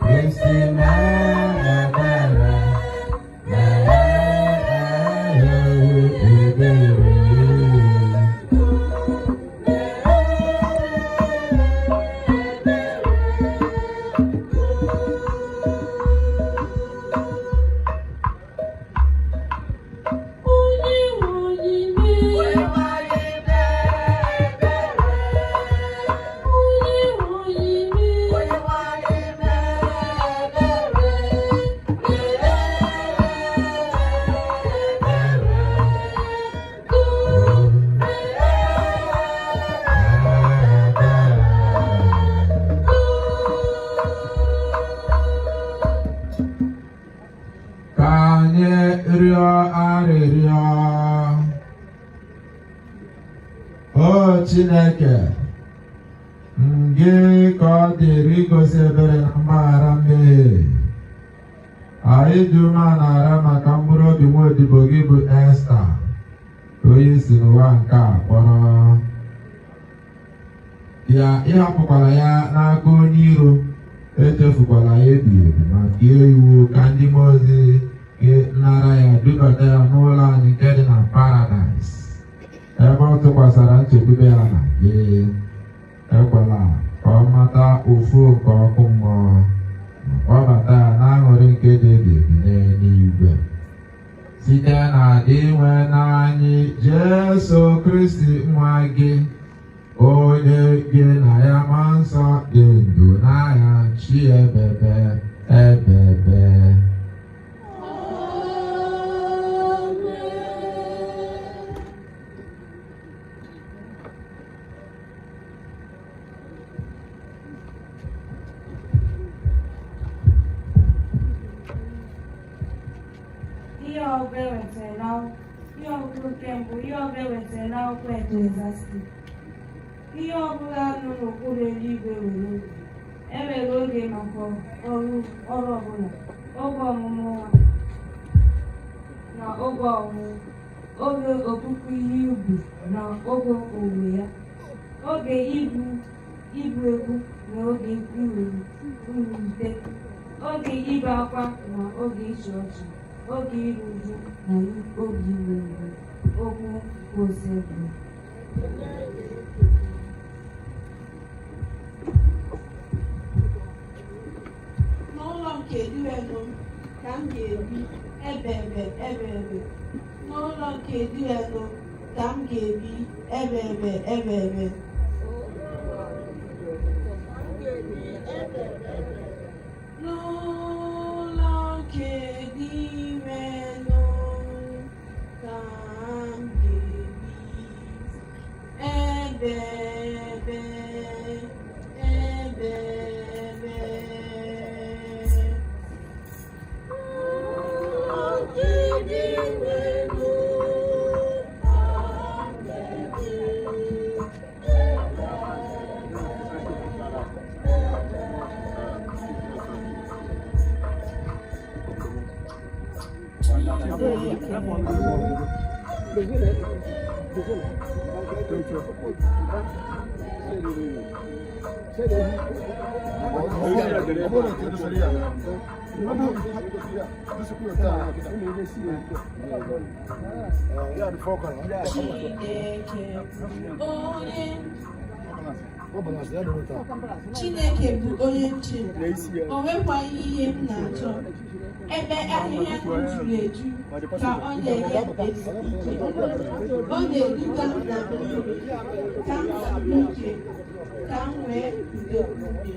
Kristi mee ebere, mee ebere. Onye nwe anyị mee. Onye nwe anyị mee. Ka anyị rịọ arịrịọ. O Chineke, ngị ka ọ dịrị igosi ebere na mgbaghara mmehie. Anyị dị umeala ara maka mkpụrụ obi nwa odibo gị bụ Esta, onye si n'ụwa nke a kpọrọ. Ya ịhapụkwala ya n'aka onye iro, echefukwala ya ebighị ebi, ma tie iwu ka ndị mmụọ ozi gị nara ya dubata ya n'ụlọ anyị nke dị na paradaịs, ebe ọ tụkwasara nchekwube ya na gị. Ekwela ka ọ mata ụfụ nke ọkụ mmụọ, ma kpọbata ya n'aṅụrị nke dị ebi ebi n'eluigwe. Site na Dinwenụ anyị Jesu Kristi nwa gị, onye gị na ya ma nsọ dị ndụ n'agha chi ebebe ebebe. Amen. Ihe ọgụgụ e wetara na ihe ọgụgụ nke mbụ, ihe ọgụgụ e wetara n'akwụkwọ Eklesiastis. Ihe ọbụla nọ n'okpuru eluigwe nwere oge. E nwere oge maka ọrụ ọrụ ọbụla, oge ọmụmụ nwa na oge ọnwụ, oge okpukpu ihe ubi na oge owuwe ya, oge igwu egwu na oge iwulite, oge ibe akwa na oge ịchị ọchị, oge iru uju na oge iwe iwe. Okwu Osebụrụwa. N'ụlọ nke Dinwenụ m ka m ga-ebi ebebe ebebe. N'ụlọ nke Dinwenụ m ka m ga-ebi ebebe ebebe. N'ụlọ nke Dinwenụ ka m ga-ebi ebebe ebebe. N'ụlọ nke Dinwenụ ka m ga-ebi Chineke bụ onye Chineke bụ onye nche m, o nwekwaghị ihe m na-achọ. Ebe ahịhịa ndụ juru eju ka ọ na-enye m ezumike. Ọ na-eduga m na mmiri ka m zuru ike, ka m wee kudo ume.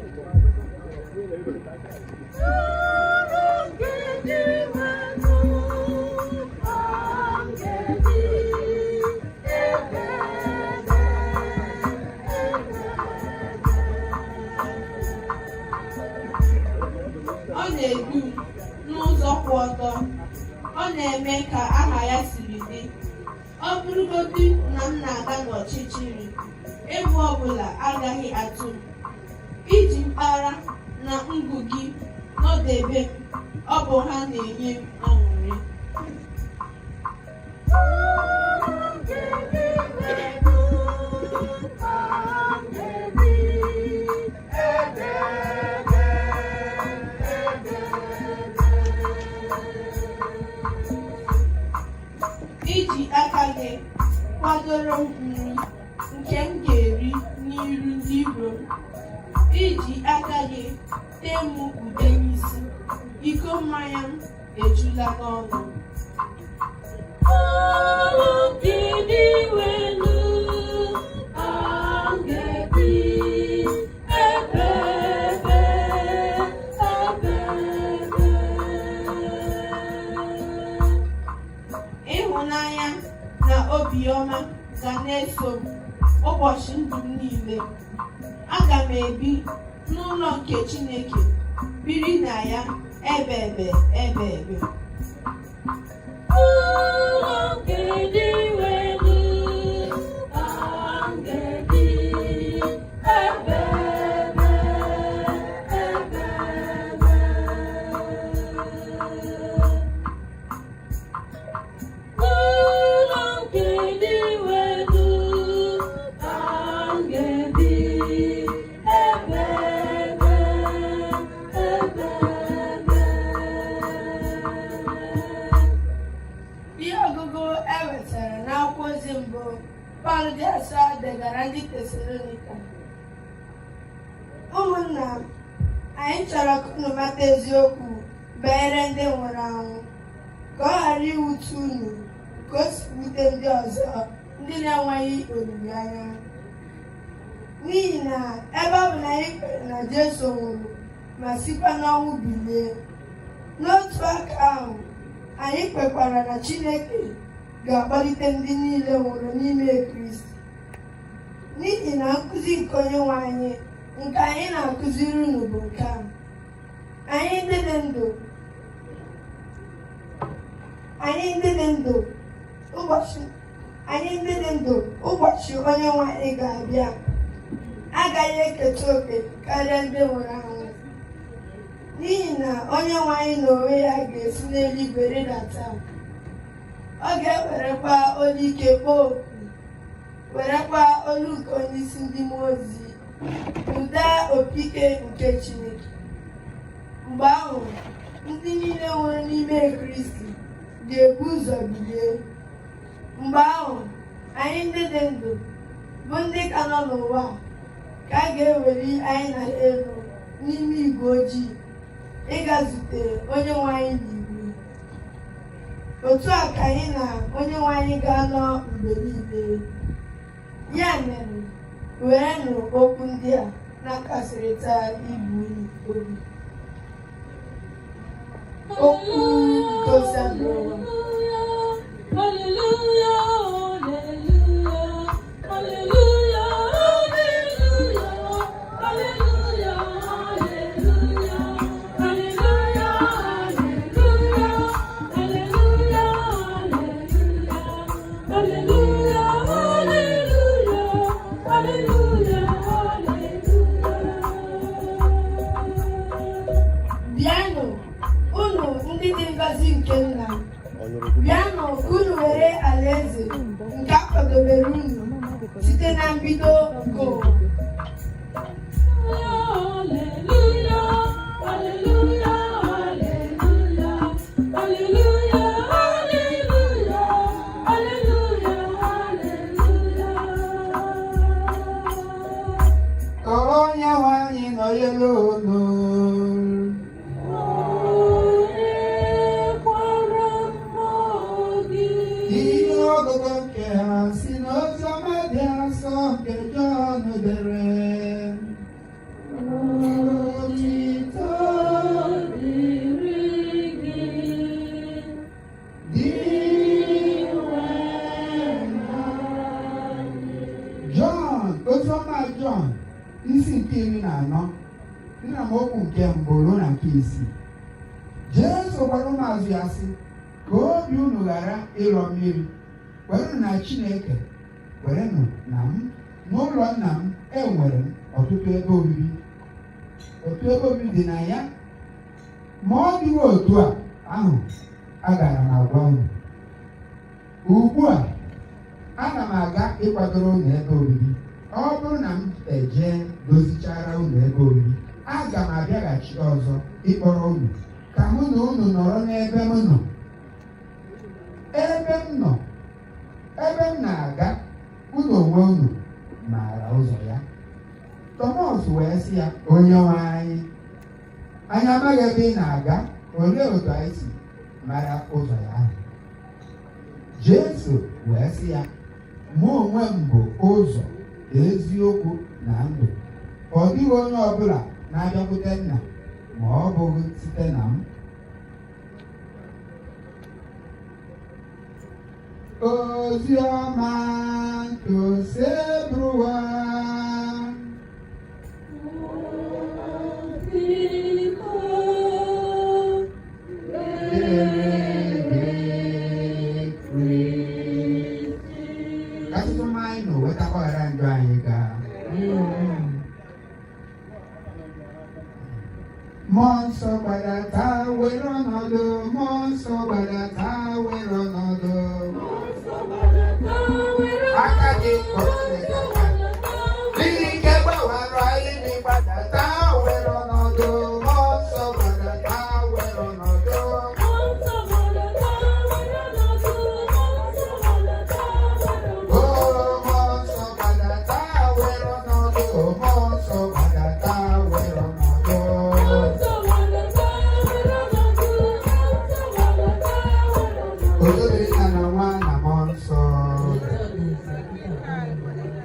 Ọ na-edu m n'ụzọ kwụ ọtọ. Ọ na-eme ka aha ya siri dị. Ọ bụrụgodị na m na-aga n'ọchịchịrị, egwu ọbụla agaghị atụ m. Iji mkpara na ngụ gị nọdebe m, ọ bụ ha na-enye m aṅụrị. na-akwadoro m nri nke m ga-eri n'iru ndị iro m. I ji aka gị tee m ude n'isi, iko mmanya m ejula n'ọnụ. Ụlọ nke Dinwenu ka m ga-ebi ebebe ebebe. Ịhụnanya na obiọma ga na-eso m ụbọchị ndụ m niile. Aga m ebi n'ụlọ nke Chineke, biri na ya ebebe ebebe. Ụlọ nke Dinwenu ka m ga-ebi ebebe ebebe. Ụlọ nke Dinwenu ka m ga-ebi ebebe ebebe. Ihe ọgụgụ e wetara n'akwụkwọ ozi mbụ Pọl dị asọ degara ndị Tesalonika. Ụmụnna m, anyị chọrọ ka unu mata eziokwu banyere ndị nwụrụ anwụ, ka ọ ghara iwute unu ka o si wute ndị ọzọ ndị na-enweghị olileanya. N'ihi na ebe ọ bụ na anyị kwere na Jesu nwụrụ ma sikwa n'ọnwụ bilie, n'otu aka ahụ anyị kwekwara na Chineke ga-akpọlite ndị niile nwụrụ n'ime Kristi. N'ihi na nkụzi nke Onyenwe anyị nke anyị na-akụziri unu bụ nke a: anyị ndị dị ndụ ụbọchị Onyenwe anyị ga-abịa agaghị eketa oke karịa ndị nwụrụ anwụ. N'ihi na Onyenwe anyị n'onwe ya ga-esi n'eluigwe rịdata. Ọ ga-ewerekwa olu ike kpọọ oku, werekwa olu nke onyeisi ndị mmụọ ozi, ụda opi ike nke Chineke. Mgbe ahụ, ndị niile nwụrụ n'ime Kristi ga-ebu ụzọ bilie. Mgbe ahụ, anyị ndị dị ndụ, bụ ndị ka nọ n'ụwa, ka a ga-eweli anyị na elu n'ime igwe ojii ịga zute Onyenwe anyị n'igwe. Otu a ka anyị na Onyenwe anyị ga-anọ mgbe niile. Ya mere, werenụ okwu ndị a na-akasịrịta ibe unu obi. Okwu Gosembụwa. Hallelujah, hallelujah, hallelujah, hallelujah, hallelujah, hallelujah, hallelujah, hallelujah, hallelujah, hallelujah, hallelujah. Bịanụ, unu ndị dị ngọzi nke nna m. Bịanụ ka unu were alaeze nke a kwadobere unu site na mbido nke ụwa. Hallelujah, hallelujah, hallelujah, hallelujah, hallelujah, hallelujah, hallelujah. Onyenwe anyị nọnyere unu. Nọnyekwara mmụọ gị. Ihe ọgụgụ nke ha si n'oziọma dị asọ nke Jọn dere. Otito dịrị gị. Dinwenụ. Jọn, oziọma Jọn, isi nke 14, dị na amaokwu nke mbụ ruo na nke isii. Jesu gwara ụmụazụ ya sị, ka obi unu ghara ịlọ mmiri, kwerenụ na Chineke, kwerenụ na m. N'ụlọ nna m enwere m ọtụtụ ebe obibi. Otu ebe obibi dị na ya. Ma ọ dịghị otu a ahụ, agara m agwa unu. Ugbu a, ana m aga ịkwadoro unu ebe obibi. Ọ bụrụ na m ejee dozichara unu ebe obibi, aga m abịaghachi ọzọ ịkpọrọ unu ka mụ na unu nọrọ n'ebe m nọ. Ebe m nọ, Ebe m na-aga, unu onwe unu maara ụzọ ya. Tọmọs wee sị ya, Onye nwe anyị, anyị amaghị ebe ị na-aga, olee otu anyị si mara ụzọ ya ahụ? Jesu wee sị ya, Mụ onwe m bụ ụzọ, eziokwu na ndụ. Ọ dịghị onye ọbụla na-abịakwute nna ma ọ bụghị site na m. Ozi ọma nke Osebụrụwa. Ka asụsụ anyị na wetakwaghara njọ anyị gaa. Mmụọ nsọ gbadata were ọnọdụ, mmụọ nsọ gbadata were ọnọdụ. Aka gị kọrọ Chineke aka. Ike gbawara imi gbadata were ọnọdụ, mmụọ nsọ gbadata were ọnọdụ. O mmụọ nsọ gbadata were ọnọdụ, mmụọ nsọ gbadata were ọnọdụ. Ozo dịrị nna na nwa na mmụọ nsọ.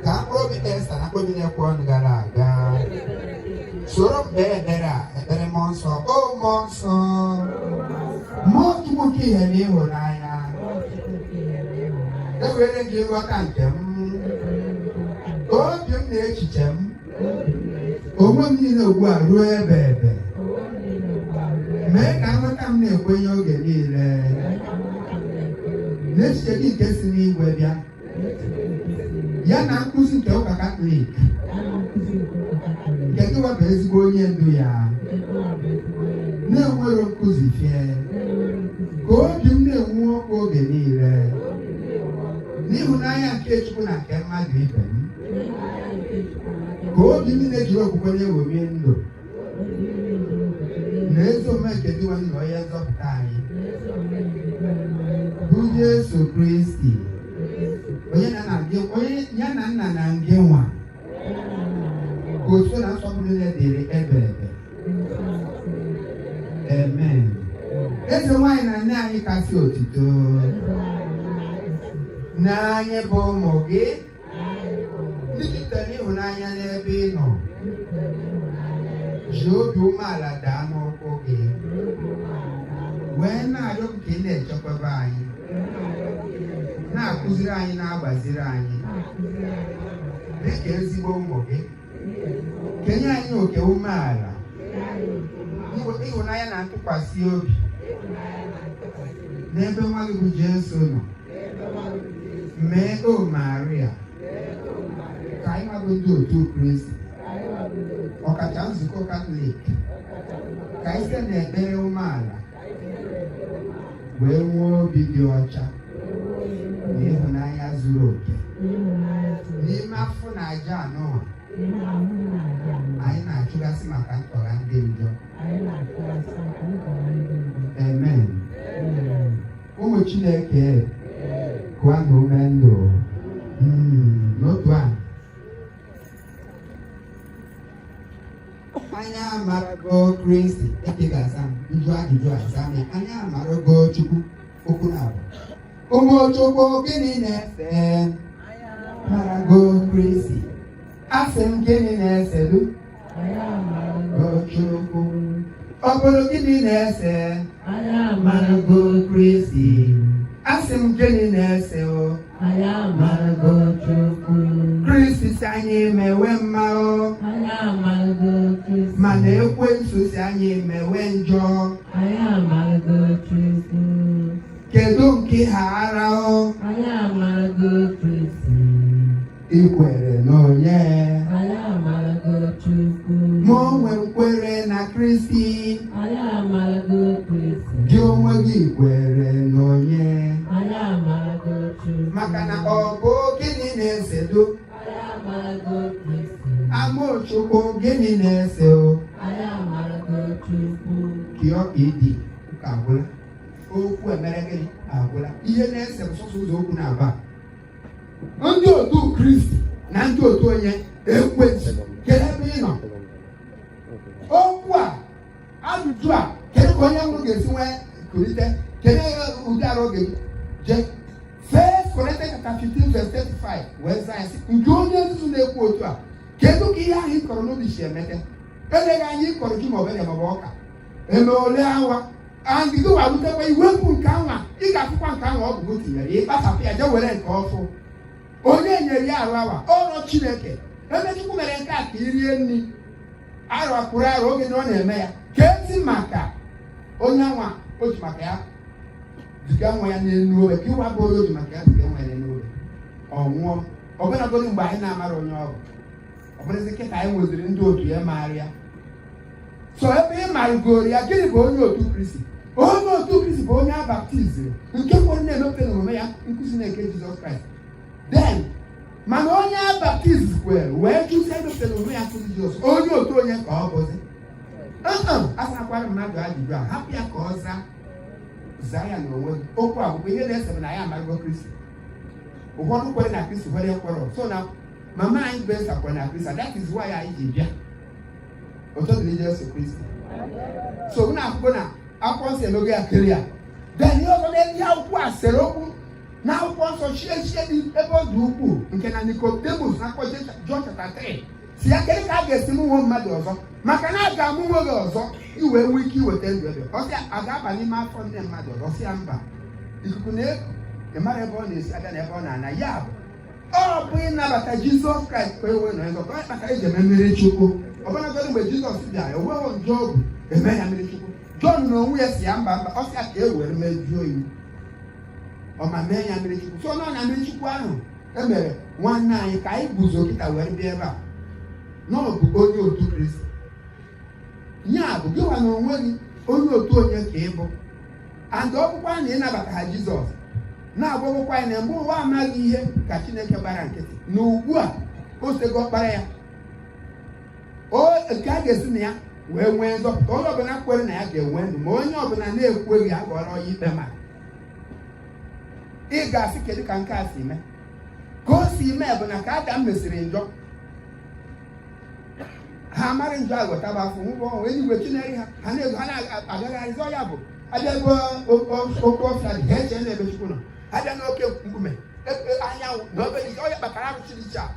Ka mkpụrụ obi Esta na mkpụrụ obi na-ekwe ọnụ gara aga. Soro m kpee ekpere a, ekpere mmụọ nsọ. O mmụọ nsọ, mmụọ Chukwu nke ihe na ịhụnanya. Ewere gị nghọta nke m, obi m na echiche m, onwe m niile ugbu a ruo ebe ebe. Mee ka nghọta m na-ekwenye oge niile. N'echiche gị nke si n'igwe bịa, ya na nkụzi nke ụka Katọlik, nke gị wepụ ezigbo onye ndu ya, na-enwero nkụzi fie, ka obi m na-enwu ọkụ oge niile, n'ịhụnanya nke Chukwu na nke mmadụ ibe m, ka obi m niile jiri okwukwe na-ewemi ndụ na ezi omume nke dị nwe na onye nzọpụta anyị, bụ Jesu Kristi, onye ya na nna na ngị nwa, ka otuto na nsọpụrụ niile dịrị ebe ebe. Amen. Eze nwanyị na nne anyị kasị otito, na anyị bụ ụmụ gị, ndị jupụtara n'ịhụnanya n'ebe ị nọ, ji obi umeala daa n'ụkwụ gị, wee na-arịọ ka ị na-echekwaba anyị, na-akụziri anyị, na-agbaziri anyị dịka ezigbo ụmụ gị. Kenye anyị oke umeala, ịhụnanya na ntụkwasị obi n'ebe nwa gị bụ Jesu nọ. Mee o Maria ka anyị nwabụ ndị otu Kristi, ọkacha nzukọ Katọlik, ka anyị site n'ekpere umeala wee nwee obi dị ọcha na ịhụnanya zuru oke n'ime afọ na aja anọ anyị na-achụgasị maka ntọgha ndị njọ. Amen. Ụmụ Chineke, kụọ na ume ndụ n'otu a. Anyị amarago Kristi, eke ga-aza m njụ ajụjụ aza m ya. Anyị amarago Chukwu, okwu na abụ. Ụmụ Chukwu, gịnị na-ese? Marago Kristi. Asị m gịnị na-eselu? Marago Chukwu. Ọ bụrụ gịnị na-ese? Marago Kristi. Asị m gịnị na-ese o? Marago Chukwu. Kristi si anyị mewe mma o, mana ekwensu si anyị mewe njọ. Kedu nke ha ara o? Ị kwere n'onye? Mụ onwe m kwere na Kristi. Gị onwe gị kwere n'onye? Maka na ọ bụ gịnị na-esedo? Amaochukwu, gịnị na-ese o? Kịọ ịdị ụka agwụla. Okwu emere gịnị agwụla. Ihe na-ese bụ sọsọ ụzọ okwu na-aba. Kristi na ndị otu onye ekwensu, kedu ebe ị nọ? Okwu a, ajụjụ a, kedu ka onye nwụrụ ga-esi nwee kulite? Kedu ụdị arụ oge je? First Corinthians chapter 15 verse 35 wee zaa ya sị, nke onye nzuzu na-ekwu otu a, kedu ka ihe ahụ ị kọrọ n'ubi si emete? Eleghị anya ị kọrọ ji maọbụ ede maọbụ ọka, eme ole awa and gị warutekwa iwepụ nke anwa, ị ga-afụkwa nke anwa ọ bụ gị tinyere ya, ịkpachapụ ya jee were nke ọfụ. Onye nyere ya arụ awa ọrụ Chineke. Ebe Chukwu mere nke a ka i rie nri arụ kwụrụ arụ oge na ọ na-eme ya ka ezi maka onye anwa o ji maka ya ziga nwa ya n'elu obe, ka ịwa bụ onye o ji maka ya ziga nwa ya n'elu obe, ọ nwụọ. Ọbụnagodi mgbe anyị na-amara onye ọ bụ, ọ bụrụzi kịta anyị nweziri ndị otu ya maara ya. So ebe ị marụgoro ya, gịnị bụ onye otu Kristi? Onye otu Kristi bụ onye a baptiziri nke kwere na-emepụta n'omume ya nkụzi na-eke Jizọs Kraịst. Then mana onye a baptiz kwere wee jụzie emepụta n'omume ya nkụzi Jizọs, onye otu onye ka ọ bụzi? Asakwara mmadụ ajụjụ a, hapụ ya ka ọ zaa zaa ya n'onwe gị. Okwu a bụkwa ihe na-ese bụ na ya amarụgo Kristi. Ụfọdụ kwere na Kristi, kwere ekwere. So na mama anyị bụ Esa kwere na Kristi, that is why anyị ji bịa. Otu dịrị Jesu Kristi. So unu akwụkwọ na akwụkwọ nsọ emego ya kere ya. Then ihe ọzọ na ihe akwụkwọ a sere okwu na akwụkwọ nsọ chie chie dị ebe ọ dị ukwuu, nke na Nicodemus na akwụkwọ John chapter 3 si ya, kedu ka a ga-esi mụ nwe mmadụ ọzọ? Maka na a ga-amụ nwe gị ọzọ iwee nwee ike iweta ndụ ebe ọ sị a ga-aba n'ime afọ nne mmadụ ọzọ. Sị ya mba, ikuku na-eku, ị mara ebe ọ na-esi abịa na ebe ọ na-ana. Ya bụ ọ bụ ịnabata Jizọs Kraịst ka e wee nọ nzọpụta. Ọ kpatara eji eme mmiri Chukwu. Ọbụnagodi mgbe Jizọs bịara, enweghị njọ ọ bụ eme ya mmiri Chukwu. Jọn na onwe ya si ya mba mba, ọ sị ya ka e were mejuo iwu ọ ma mee ya mmiri Chukwu. So nọ na mmiri Chukwu ahụ emere nwanne anyị ka anyị guzo kịta were bịa ebe a na ọ bụ onye otu Kristi. Ya bụ gịwa na onwe gị, onye otu onye ka ị bụ? And ọ bụkwa na ịnabata ha Jizọs na-agwagwakwa anyị na mgbe ụwa amaghị ihe ka Chineke gbara nkịtị, na ugbu a o sego ọkpara ya o nke a ga-esi na ya wee nwee nzọpụta. Onye ọbụla kwere na ya ga-enwe ndụ, ma onye ọbụla na-ekweghị aghọrọ ya ikpe. Ma ị ga-asị, kedu ka nke a si mee? Ka o si mee bụ na ka Adam mesịrị njọ, ha amara njọ aghọtaba afọ nwụbọ ọnwụ eluigwe chinere ha, ha na-ego ha na-agagharịzi. Ya bụ abịa ebe oke ọfịa dị, ha eche na ebe Chukwu nọ. Abịa n'oke mkpume anyanwụ na obere isi ọya kpatara arụsị dị iche a.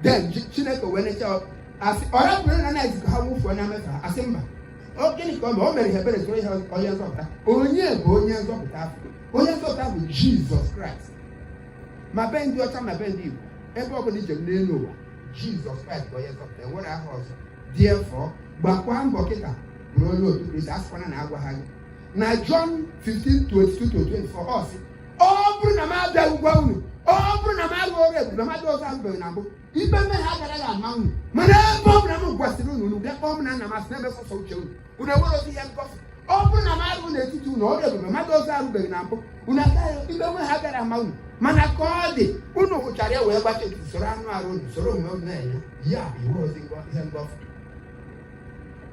Then Chineke wee necha asị ọ rapụrụ na na-ezikọ ha nwụfuo na mmefe ha. Asị mba, ọ gịnị ka ọ mere? O mere ihe ebere soro ihe onye nzọpụta. Onye bụ onye nzọpụta afọ? Onye nzọpụta bụ Jizọs Kraịst. Ma be ndị ọcha ma be ndị Igbo, ebe ọ bụla ije n'elu ụwa, Jizọs Kraịst bụ onye nzọpụta, enwere aha ọzọ. Therefore, gbakwa mbọ kịta bụrụ onye otu Kristi. Asịkwana na agwa ha gị na John 15:22 to 24, ọ sị, ọ bụrụ na m abịaghị gwa unu, ọ bụrụ na m arụ ọrụ ebube mmadụ ọzọ arụbeghị na mbụ, ikpe mmehie agaraghị ama unu. Mana ebe ọ bụla m gwasịrị unu, unu bịa kpọọ m na nna m asị na-eme sọsọ uche unu, unu enwere ozi ihe ngosi. Ọ bụrụ na m arụ n'etiti unu ọrụ ebube mmadụ ọzọ arụbeghị na mbụ, unu agaghị, ikpe mmehie agara ama unu. Mana ka ọ dị, unu hụchara ya wee gbacha etiti, soro anụ arụ unu, soro omume unu na-enye ya bụ iwe ozi ihe ngosi.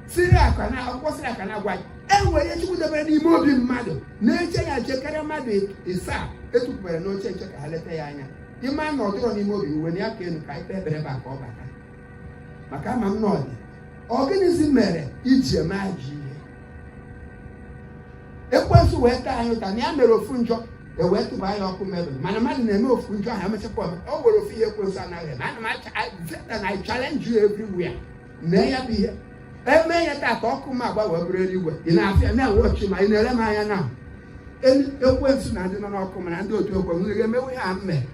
Siri aka na akwụkwọ siri aka na-agwa anyị e nwere ihe Chukwu debere n'ime obi mmadụ na-eche ya nche karịa mmadụ ịsaa etupụrụ n'oche nche ka ha leta ya anya. Ịma na ọ dịrọ n'ime obi uwe na ya ka elu ka anyị kpee ekpere ebe a ka ọ bata, maka ama m na ọ dị. Ọ gịnịzi mere iji eme ajọ ihe? Ekwensu wee taa anyị ụta na ya mere ofu njọ, e wee tụba ya ọkụ mebiri. Mana mmadụ na-eme ofu njọ ahụ, emechakwa ome o nwere ofu ihe ekwensu anaghị eme. Ana m acha Satan, I challenge you everywhere. Mee ya bụ ihe eme ya taa ka ọkụ m agba wee bụrụ eluigwe. Ị na-afịa na-enwe ọchị ma ị na-ele m anya na ekwensu na ndị nọ n'ọkụ, mana ndị otu ekwensu ga-emewe ihe a m mere.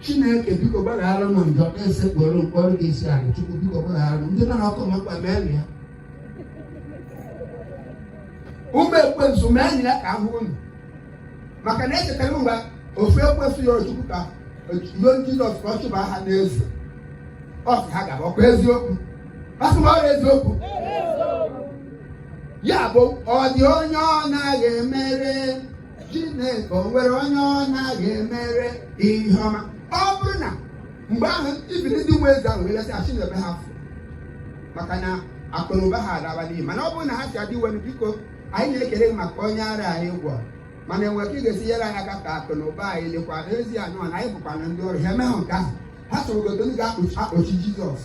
Chineke, biko gbaghara m njọ, na-esekpụrụ mkpọrọ gị isi ala. Chukwu, biko gbaghara m. Ndị nọ n'ọkụ makwa mee ya. Ụmụ ekwensu, mee ya ka ahụ unu, maka na echetara m mgbe ofu ekwensu yọrọ Chukwu ka yọọ Jizọs ka ọ chụba ha n'eze. Ọ sị ha gaba. Ọkwa eziokwu? Ọ sị m ọrụ eziokwu. Ya bụ ọ dị onye ọ naghị emere Chineke, o nwere onye ọ naghị emere ihe ọma. Ọ bụrụ na mgbe ahụ ibiri ndị nwe eze ahụ wee lesị achị na ebe ha fụ maka na akụ na ụba ha alawa n'iyi, mana ọ bụrụ na ha si adị iwe, biko, anyị na-ekele gị maka onye ara anyị gwọrọ. Mana enwe ka ị ga-esi nyere anyị aka ka akụ na ụba anyị lekwa ezi anụ na anyị bụkwa na ndị ọrụ ha emeghụ nke ahụ. Ha chọrọgodo ndị ga-akpọchi Jizọs.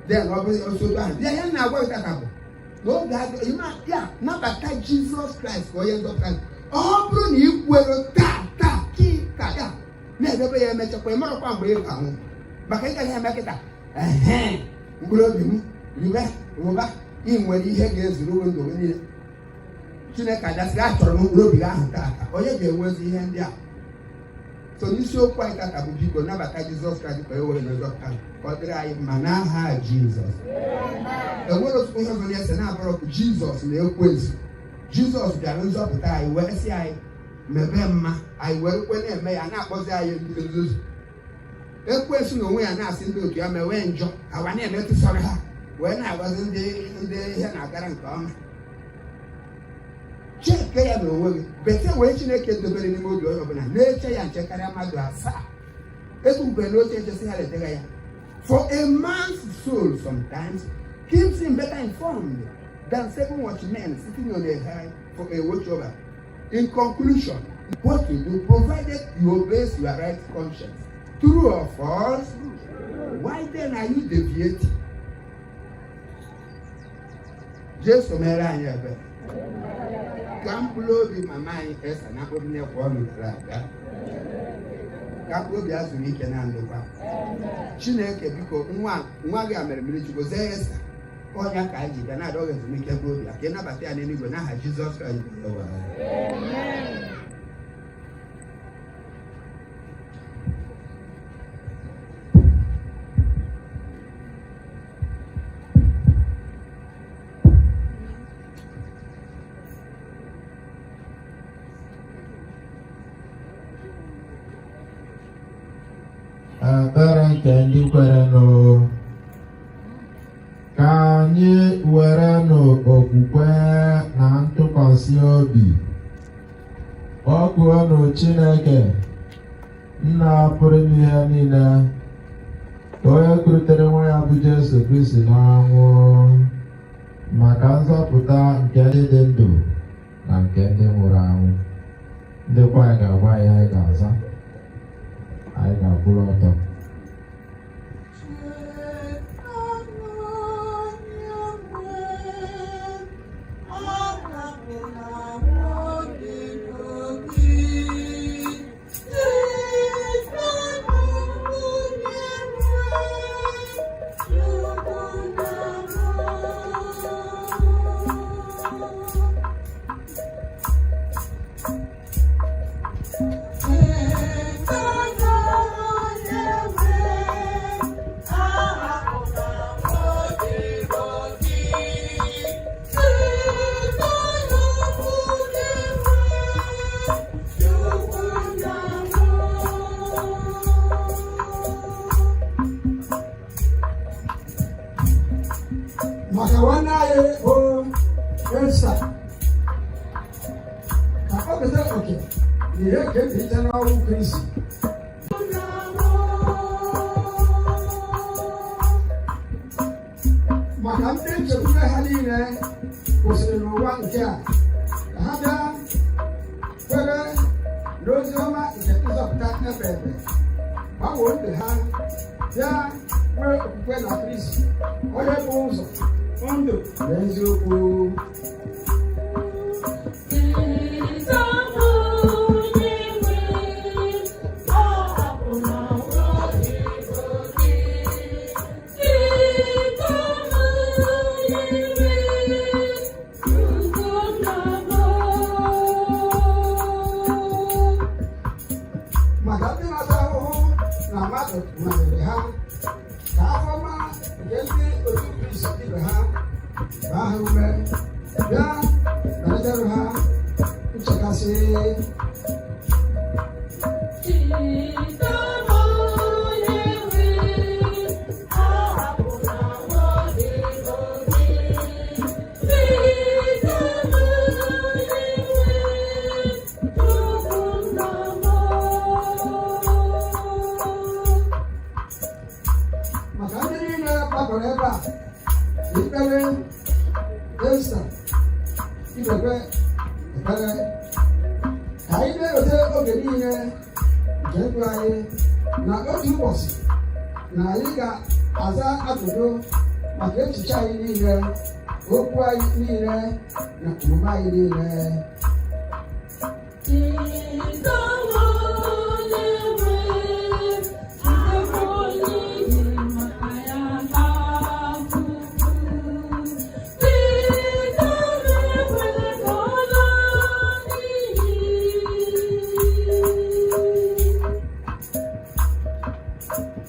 Then ọ bụrụ osote ahụ bịa, ihe m na-agwa gị tata bụ n'oge adịghị ya, nabata Jizọs Kraịst ka onye nzọpụta gị. Ọ bụrụ na ị kwere taa taa kịta ya na-edebe ya, emechakwa, ị marakwa mgbe ị ga-anwụ, maka ị gaghị eme kịta. Ehe, mkpụrụ obi m, riwe rụba, ị nwere ihe ga-ezuru gị ndụ gị niile. Chineke adasịrị, achọrọ m mkpụrụ obi gị ahụ tata. Onye ga-enwezi ihe ndị a? So n'isiokwu anyị tata bụ, biko nabata Jizọs Kraịst ka e were nzọpụta gị, ka ọ dịrị anyị mma n'aha Jizọs. Enwere otu ihe ọzọ na-ese na-abụrụ Jizọs na ekwensu. Jizọs bịara nzọpụta anyị, wee sị anyị mebe mma, anyị were kwe na-eme ya, na-akpọzi anyị ndị nzuzu. Ekwensu na onwe ya na-asị ndị otu ya mewe njọ, awa na-emetụsọrọ ha, wee na-agwazi ndị ihe na-agara nke ọma. Cheke ya n'onwe gị, bete wee Chineke dobere n'ime obi onye ọbụla na-eche ya nche karịa mmadụ asaa ekwukwe n'oche echesi ha letega ya. For a man's soul sometimes keeps him better informed than seven watchmen sitting on a high for a watch over. In conclusion, what to do, provided you obey your right conscience. True or false? Why then are you deviating? Jesu mere anyị ebere. Ka mkpụrụ obi mama anyị esa na mkpụrụ na-ekwe ọnụ gara aga, ka mkpụrụ obi ya zuru ike na ndokwa. Chineke, biko, nwa nwa gị a mere mmiri Chukwu zee esa ọnya ka anyị ji bịa na-adọghị ezumike mkpụrụ obi ya, ka ị nabata ya n'eluigwe n'aha Jizọs Kraịst bụ Onyenwe anyị. Ekpere nke ndị kwerenụ. Ka anyị werenụ okwukwe na ntụkwasị obi kpọkuonụ Chineke Nna pụrụ ime ihe niile, onye kulitere nwa ya bụ Jesu Kristi n'ọnwụ, maka nzọpụta nke ndị dị ndụ na nke ndị nwụrụ anwụ. Ndị kwaya ga-agwa anyị anyị ga-aza, anyị ga-akwụrụ ọtọ. Maka nwanne anyị bụ Esa, ka o keta oke n'ihe nke mbilite n'ọnwụ Kristi. Maka ndị nchekwube ha niile kwụsịrị n'ụwa nke a, ka ha bịa kwere n'ozi ọma nke nzọpụta efe efe, gbanwee ndụ ha, bịa nwee okwukwe na Kristi, onye bụ ụzọ, ndụ na eziokwu. Maka ndị na-ata ahụhụ na mmadụ manyere ha, ka afọ ọma nke ndị otu Kristi ibe ha baa ha ume, bịa nọnyere ha nchekasị. Maka ndị niile gbakọrọ ebe a na ikpere Esta Ibekwe. Na anyị ga-aza ajụjụ maka echiche anyị niile, okwu anyị niile na omume anyị niile.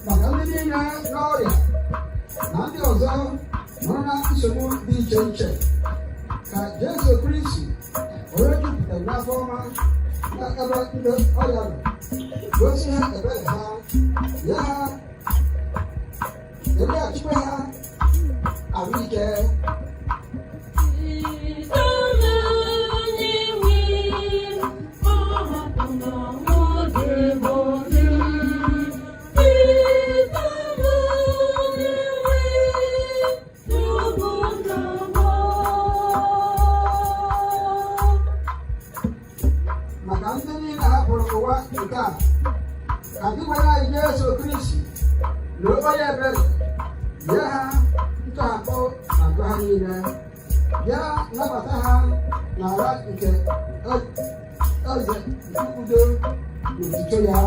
Maka ndị niile n'ọrịa na ndị ọzọ nọrọ na nsogbu dị iche iche, ka Jesu Kristi, onye jupụtara n'afọ ọma na ebe ndị ọrịa nọ, gosi ha ebere ha, nye ha eweghachikwa ha ahụike. Maka ndị niile hapụrụ ụwa nke a, ka gị gwara anyị Jesu Kristi na onye ebere nye ha ntọhapụ na ndụ ha niile, bịa nabata ha n'ala nke eze nke udo na otuto ya.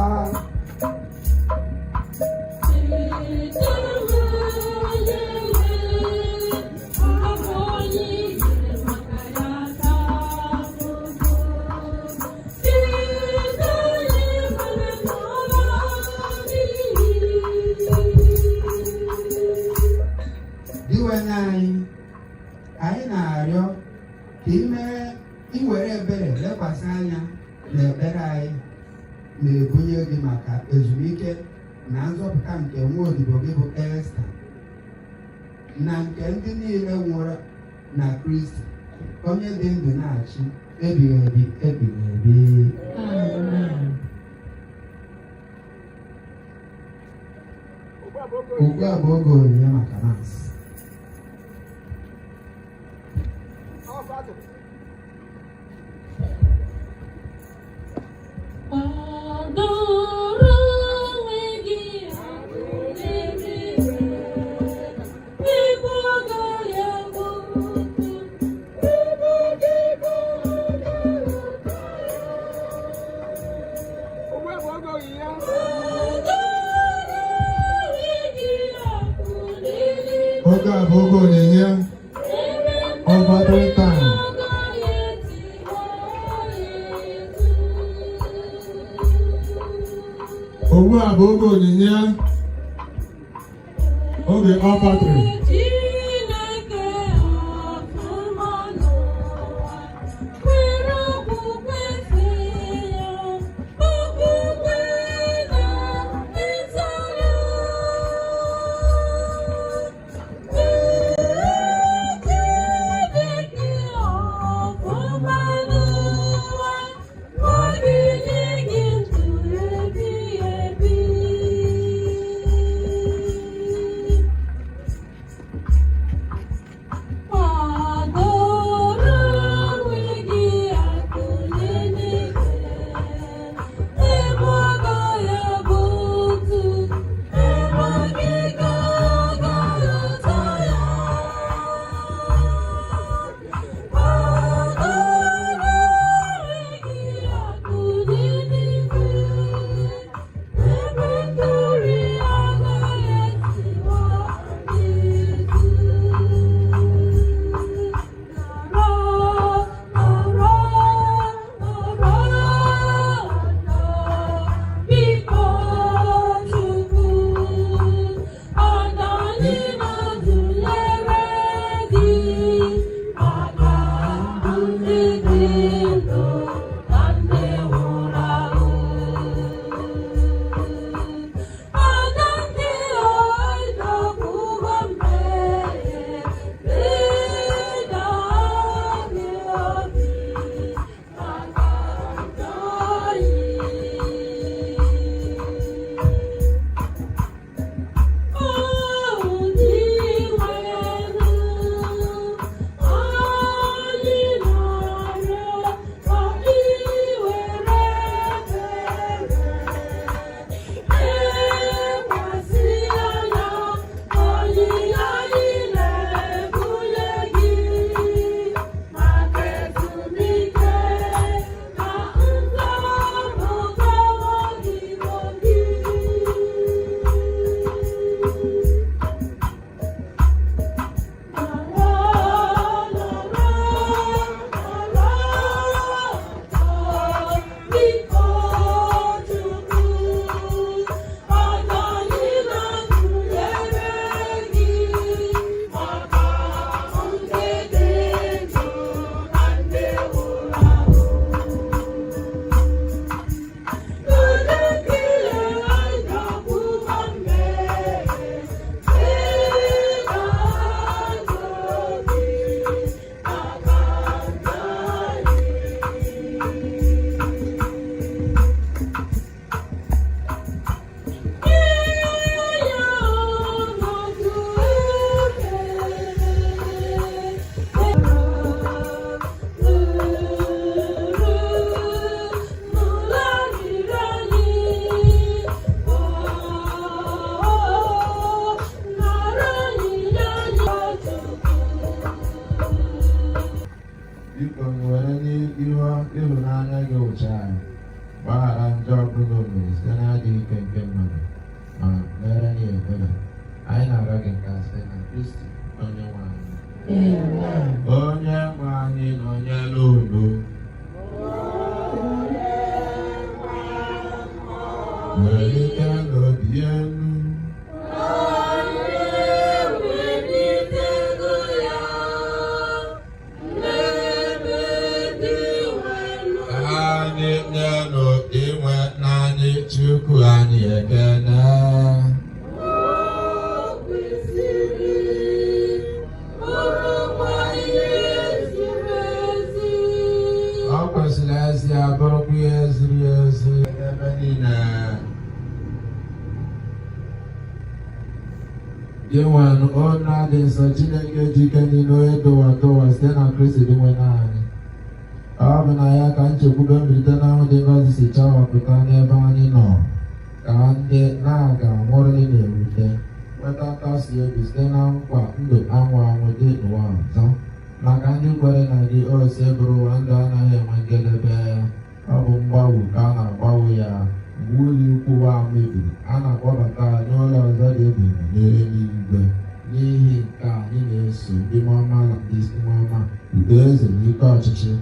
Dinwenụ anyị, anyị na-arịọ ka ị mee iwere ebere lekwasị anya n'ekpere anyị na-ebunye gị maka ezumike na nzọpụta nke nwa odibo gị bụ Esta na nke ndị niile nwụrụ na Kristi, onye dị ndụ na-achị ebighị ebi ebighị ebi. Ugbu a bụ oge onyinye maka Mass. Kwadoro onwe gị akụ n'eluigwe, ebe ọ gaghị agwụ, ebe gị bụ. Ugbu a bụ oge onyinye. Kwadoro onwe gị akụ n'eluigwe, Oge a bụ oge onyinye. ebe Offering time. agaghị etiwa etu. Ugbu a bụ oge onyinye. Oge offertory. Chineke ọfụma n'ụwa, were okwukwe fee ya, okwukwe na ịzara. Chineke ọfụma n'ụwa, ọ ga-enye gị ndụ ebighị ebi. gị nke a site na Kristi onye nwe anyị. Onye nwe anyị nọnyere unu. Welite n'obi elu. Anyị nyenụ inwe n'anyị Chukwu anyị ekele. Ọ kwesịrị ezi bụrụkwa ihe ziri ezi ebe niile. Dinwenụ onye dị nsọ Chineke ji ike niile onye dụwa dụwa site na Kristi Dinwenụ anyị. Ọ bụ na ya ka nchekwube mbilite n'ọnwụ dị ngọzi si chawapụta n'ebe anyị nọ ka ndị na-aga nwụrịrị na-ewute nweta nkasi obi site na nkwa ndụ anwụ anwụ dị n'ụwa ọzọ. Maka ndị kwere na gị o bụrụ ụwa ndụ anaghị enwe njedebe. Ọ bụ mgbanwe ka a na-agbanwe ya mgbe ụlọ ikwu ụwa mebiri a na-akpọbata ya n'ụlọ ọzọ dị ebube n'eluigwe. N'ihi nke a anyị na-eso ndị mmụọ na ndị isi mmụọ udo eze na ike ọchịchị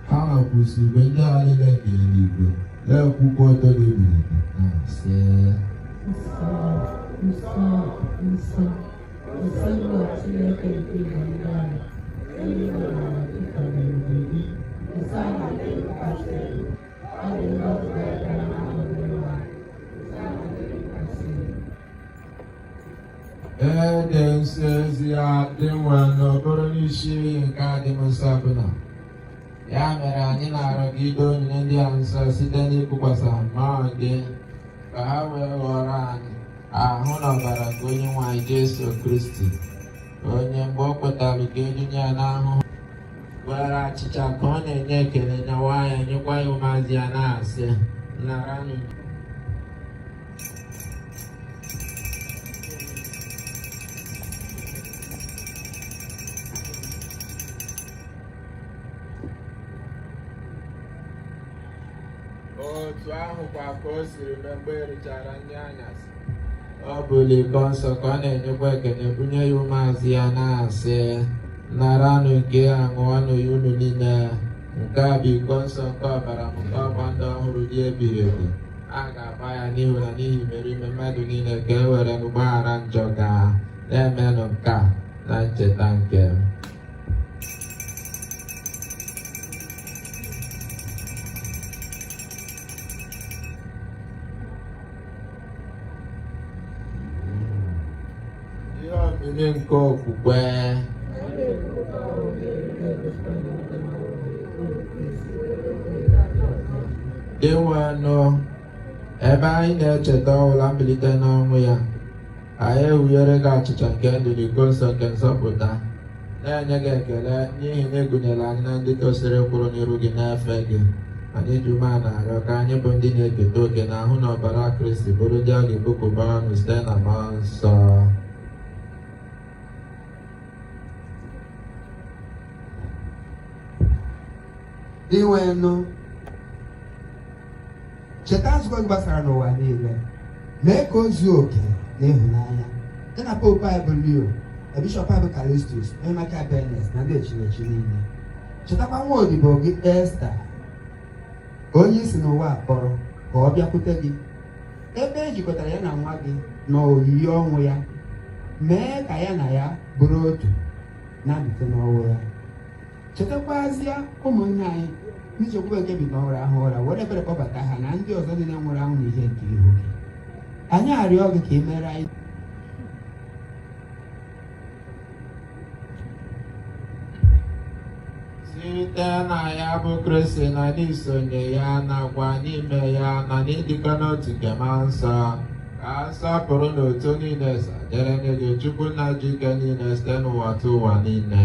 ha na-akwụsị igwe ndị agha niile nke eluigwe na-ekwukwa oto gị ebighị ebi na-asị. Nsọ, nsọ, nsọ, nsọ bụ Chineke nke igwe ndị agha, eluigwe na ala jupụtara n'ebube gị. Nsọ na elu kasị elu, ọ dị ngọzi na-abịa n'aha Onyenwe anyị. Nsọ na elu kasị elu. Ede nsọ ezi ya dị nwe n'okpuru n'isi iyi nke adịm nsọ ọbụla. Ya mere anyị na-arịọ gị ido onyinye ndị a nsọ site n'ikwukwasị mmụọ gị ka ha wee ghọrọ anyị ahụ na ọbara nke onye nwe anyị Jesu Kristi, onye mgbe o kwetara ka edunye ya n'ahụhụ were achịcha ka ọ na-enye ekele nyawa ya nyekwa ya ụmụazị ya na-asị, naranụ. Otu ahụkwa ka o siri mee mgbe e richara nri anyasị. Ọ bụla iko nsọ ka ọ na-enyekwa ekele bunye ya ụmụazị ya na-asị, naranụ nke a ṅụọnụ ya unu niile. Nke a bụ iko nsọ nke ọbara m nke ọgba ndụ ọhụrụ dị ebighị ebi. A ga-agba ya n'ihu na n'ihi imerime mmadụ niile ka e were gbaghara njọ ga na-emenụ nke a na ncheta nke m. Ihe omimi nke okwukwe. Dinwenụ, ebe anyị na-echeta ọnwụ mbilite n'ọnwụ ya, anyị ewunyere gị achịcha nke ndụ na iko nsọ nke nzọpụta, na-enye gị ekele n'ihi na ị gụnyere anyị na ndị tosiri kwụrụ n'iru gị n'efe gị. Anyị ji umeala arịọ ka anyị bụ ndị na-eketa oke na ahụ na ọbara Kristi bụrụ ndị a ga-ebupụba ọnụ site na mmụọ nsọ. Dinwenụ, cheta nzukọ gị gbasara n'ụwa niile, mee ka o zuo oke na ịhụnanya ya na Popu anyị bụ Leo na Bishọp anyị bụ Callistus, onye maka Benes na ndị echirechi niile. Chetakwa nwa odibo gị Esta, onye isi n'ụwa kpọrọ ka ọ bịakwute gị, ebe e jikọtara ya na nwa gị na oyiyi ọnwụ ya, mee ka ya na ya bụrụ otu na mbilite n'ọnwụ ya. Chetakwazịa ụmụnne anyị ndị chekwube nke bi n'ụra ahụ ụra, were ebere kpọbata ha na ndị ọzọ niile nwụrụ anwụ n'ihe nke ihu gị. Anyị arịọ gị ka ị mere anyị Site na ya bụ Kristi na n'isonye ya nakwa n'ime ya na n'ịdịkọ n'otu nke Mmụọ Nsọ, ka nsọpụrụ na otu niile dịrị nye gị Chukwu nna ji ike niile site n'ụwa tụ ụwa niile.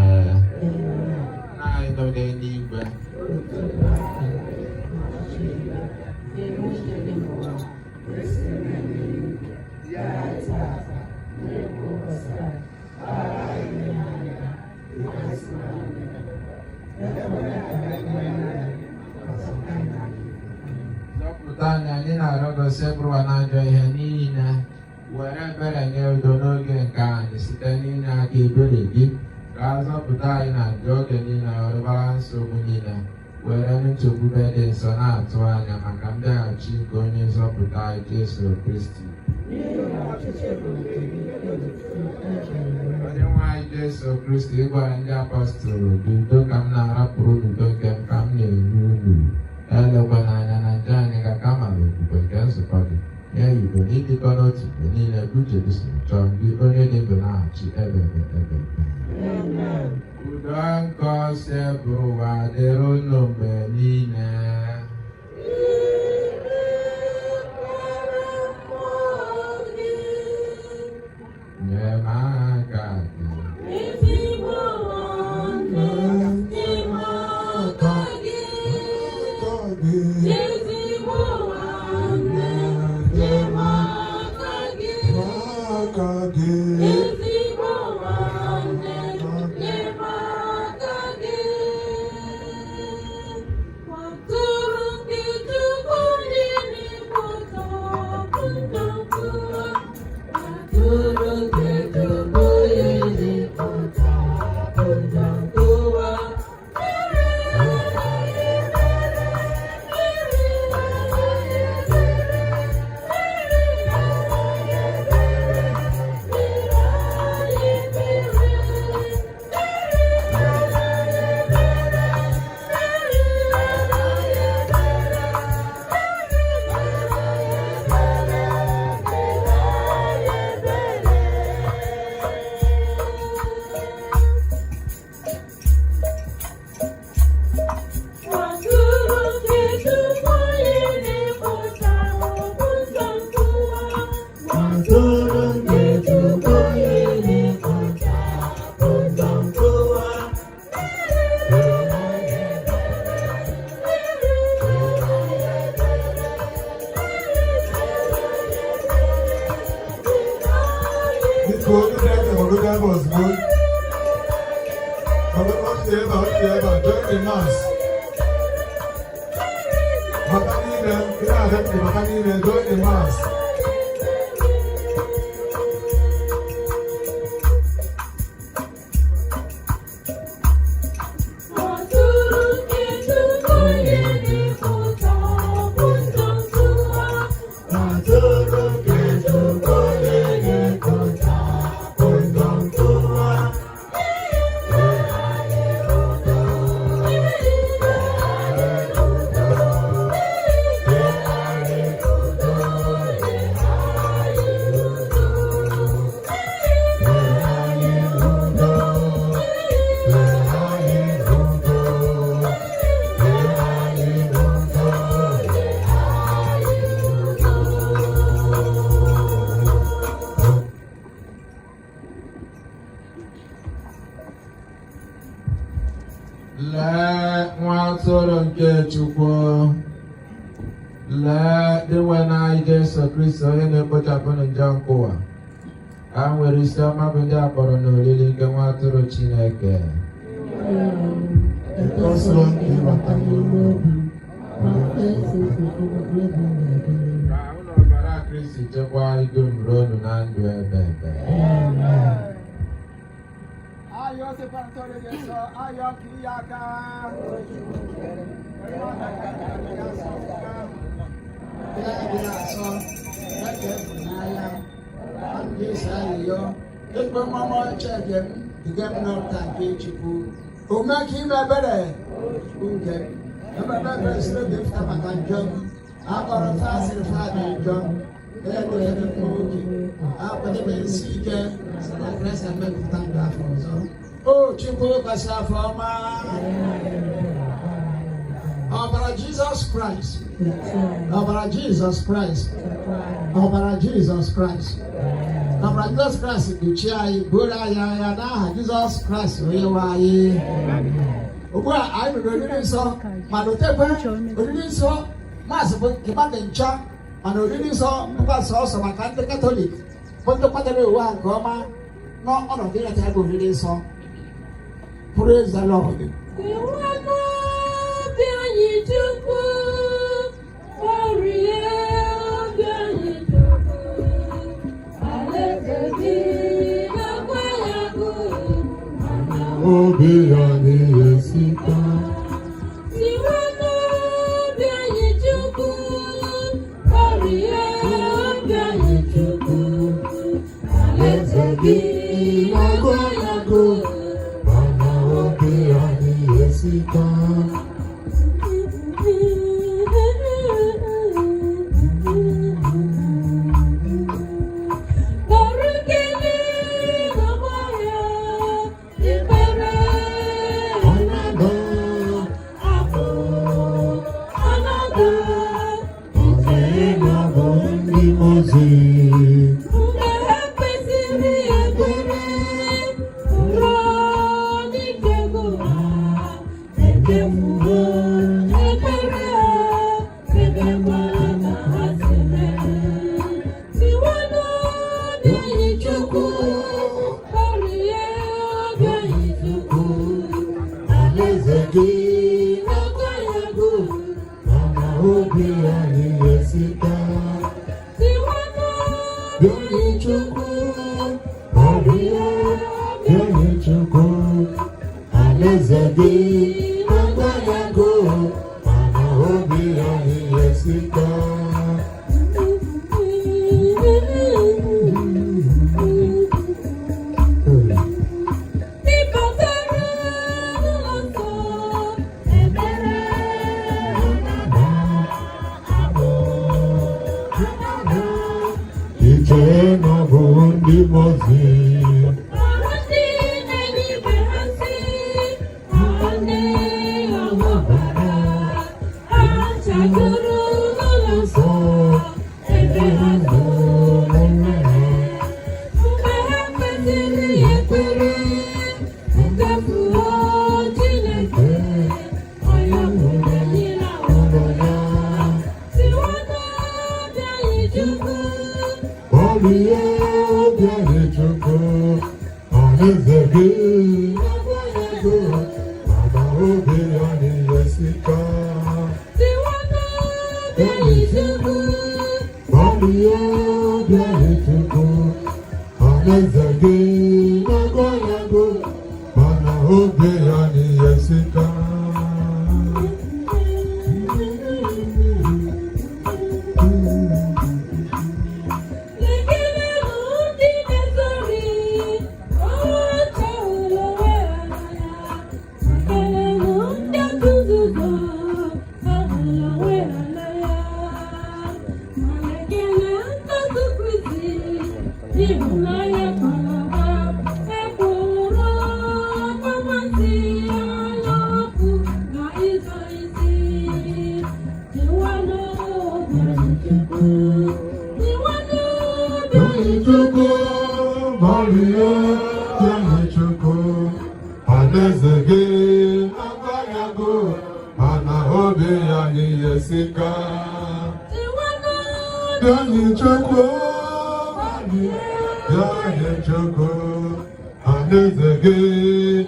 Nna anyị nọ n'eluigwe. Zọpụta anyị, anyị na-arịọ gị, sebụrụwa n'ajọ ihe niile, were ebere nye udo n'oge nke anyị. anyị site n'inye aka ebere gị, ka a zọpụta anyị na njọ oge niile, ọrịbara nsogbu niile, were nchekwube dị nsọ na-atụ anya maka mbịaghachi nke onye nzọpụta anyị Jesu Kristi. Onye nwe anyị Jesu Kristi, ị gwara ndị apọstụl gị, udo ka m na-arapụrụ unu, udo nke m ka m na-enye unu. Elekwana anya na njọ anyị ga kama na okwukwe nke nzukọ gị. Nye ya udo na ịdịkọ n'otu mgbe niile ka uche gị siri chọọ gị onye dị ndụ na-achị ebe ebe ebe ebe. Udo nke ọsọ bụ ụwa dịrị unu mgbe niile. Nye m aka gị. Ezigbo nwanne, ịma aka gị. Ezigbo nwanne, ịma aka gị. Ezigbo nwanne, ịma aka gị. Kwaturu ndị Chukwu niile pụta bụ ndokwu. Kwaturu ndị Chukwu niile pụta bụ ndokwu. Biko, ndị eze gbagote ebe ozugbo. Gbagote ebe a, otu ebe a, join the mass. Bata niile, ndị na-abịa ntị bata niile, join the mass. Lee nwa atụrụ nke Chukwu. Lee Dinwenụ anyị Jesu Kristi onye na-ekpochapụ njọ nke ụwa. Ha nwere isi ọma bụ ndị a kpọrọ n'oriri nke nwa atụrụ Chineke. Ekwesịrị ka ịbata n'ime obi. Ka ụlọ ọbara Kristi chekwaa anyị dum ruo unu na ndụ ebe ebe. Ayọ separatọrị gị nsọ, ayọ ka iyi aka. Ezigbo mmụọ Chike m duga m n'ụka nke Chukwu. Omume ka ime ebere nke m. Ememe ebere siri obi pụta maka njọ m. Akpọrọ fa asịrị fa dị njọ. Edere m oge. Akwadebe isi ike sị na Kraịst emepụta ndụ afọ ọzọ. O Chukwu kasị afọ ọma. Ọbara Jizọs Kraịst. Ọbara Jizọs Kraịst. Ọbara Jizọs Kraịst. Ọbara Jizọs Kraịst kpuchie anyị, buoro anyị agha n'aha Jizọs Kraịst onye nwe anyị. Ugbu a anyị ruru oriri nsọ mana otekwe oriri nsọ maasị bụ nke mmadụ ncha mana oriri nsọ bụkwa sọsọ maka ndị Katọlik bụ ndị kwadoro onwe ha nke ọma n'ọnọdụ ịnata ya bụ oriri nsọ. Praise the Lord. Iwe n'obi anyị Chukwu, gbarie obi anyị Chukwu, alaeze gị na obi anyị esika. Tiwa n'obi anyị Chukwu, kọrie obi anyị Chukwu, alaeze gị na-agụ agụ. Mana obi anyị esika. Kọrịkele n'ọgbọ ya, ekpere Ọnọdụ abụ ọnọdụ ọzọ na-abụ ndị mozi. Mgbe ha kpesịrị ekpere, ruo n'ike gwụrụ ha, echefuo ekpere ha, ebekwala ka ha si mee. Tiwa n'obi anyị Chukwu, kọrie obi anyị Chukwu, Alaeze gị n'aka ya gụ. mana obi anyị esika. Tiwa n'obi Bịanị Chukwu, ọbịa bịanị Chukwu, alaeze gị na-agaghị agụ, mana obi anyị esika. Ịbatara n'ụlọ nsọ, ebere Iche na ọ bụ ndị mozi, ọrụ ndị na-eluigwe ha si, ha ndị ọgbara, ha chagoro n'ụlọ nsọ, ebe ha nọ nne ha. Mgbe ha kpesịrị ekpere, nkefuo Chineke, onye nwere niile Ụlọ ya, Tiwa n'obi anyị Chukwu, ọbịa bịanị Chukwu, alaeze gị na-agaghị agụ, mana obi anyị esika. tiwa n'obi anyị Chukwu, Ọbịa bịanị Chukwu, alaeze gị na-agaghị agụ, mana obi anyị esika. Lekere ndị na-ezori, ọcha hụrụ onwe ha n'anya. Lekerenụ ndị otu nzuzo, ha hụrụ onwe ha n'anya. Ma lekere ndị otu Kristi, ịhụnanya kpara ha. Ekworo, mkpọmasị, anya ọkụ na ịzọ isi. Tiwa n'obi anyị Chukwu. Tiwa n'obi anyị Bịanị Chukwu, ọbịa bịanị Chukwu, alaeze gị na-agaghị agụ, mana obi anyị esika. Tiwa n'obi Bịanị Chukwu, bịanị Chukwu, alaeze gị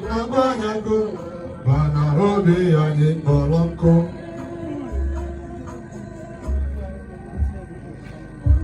na-agaghị agụ, mana obi anyị kpọrọ nkụ.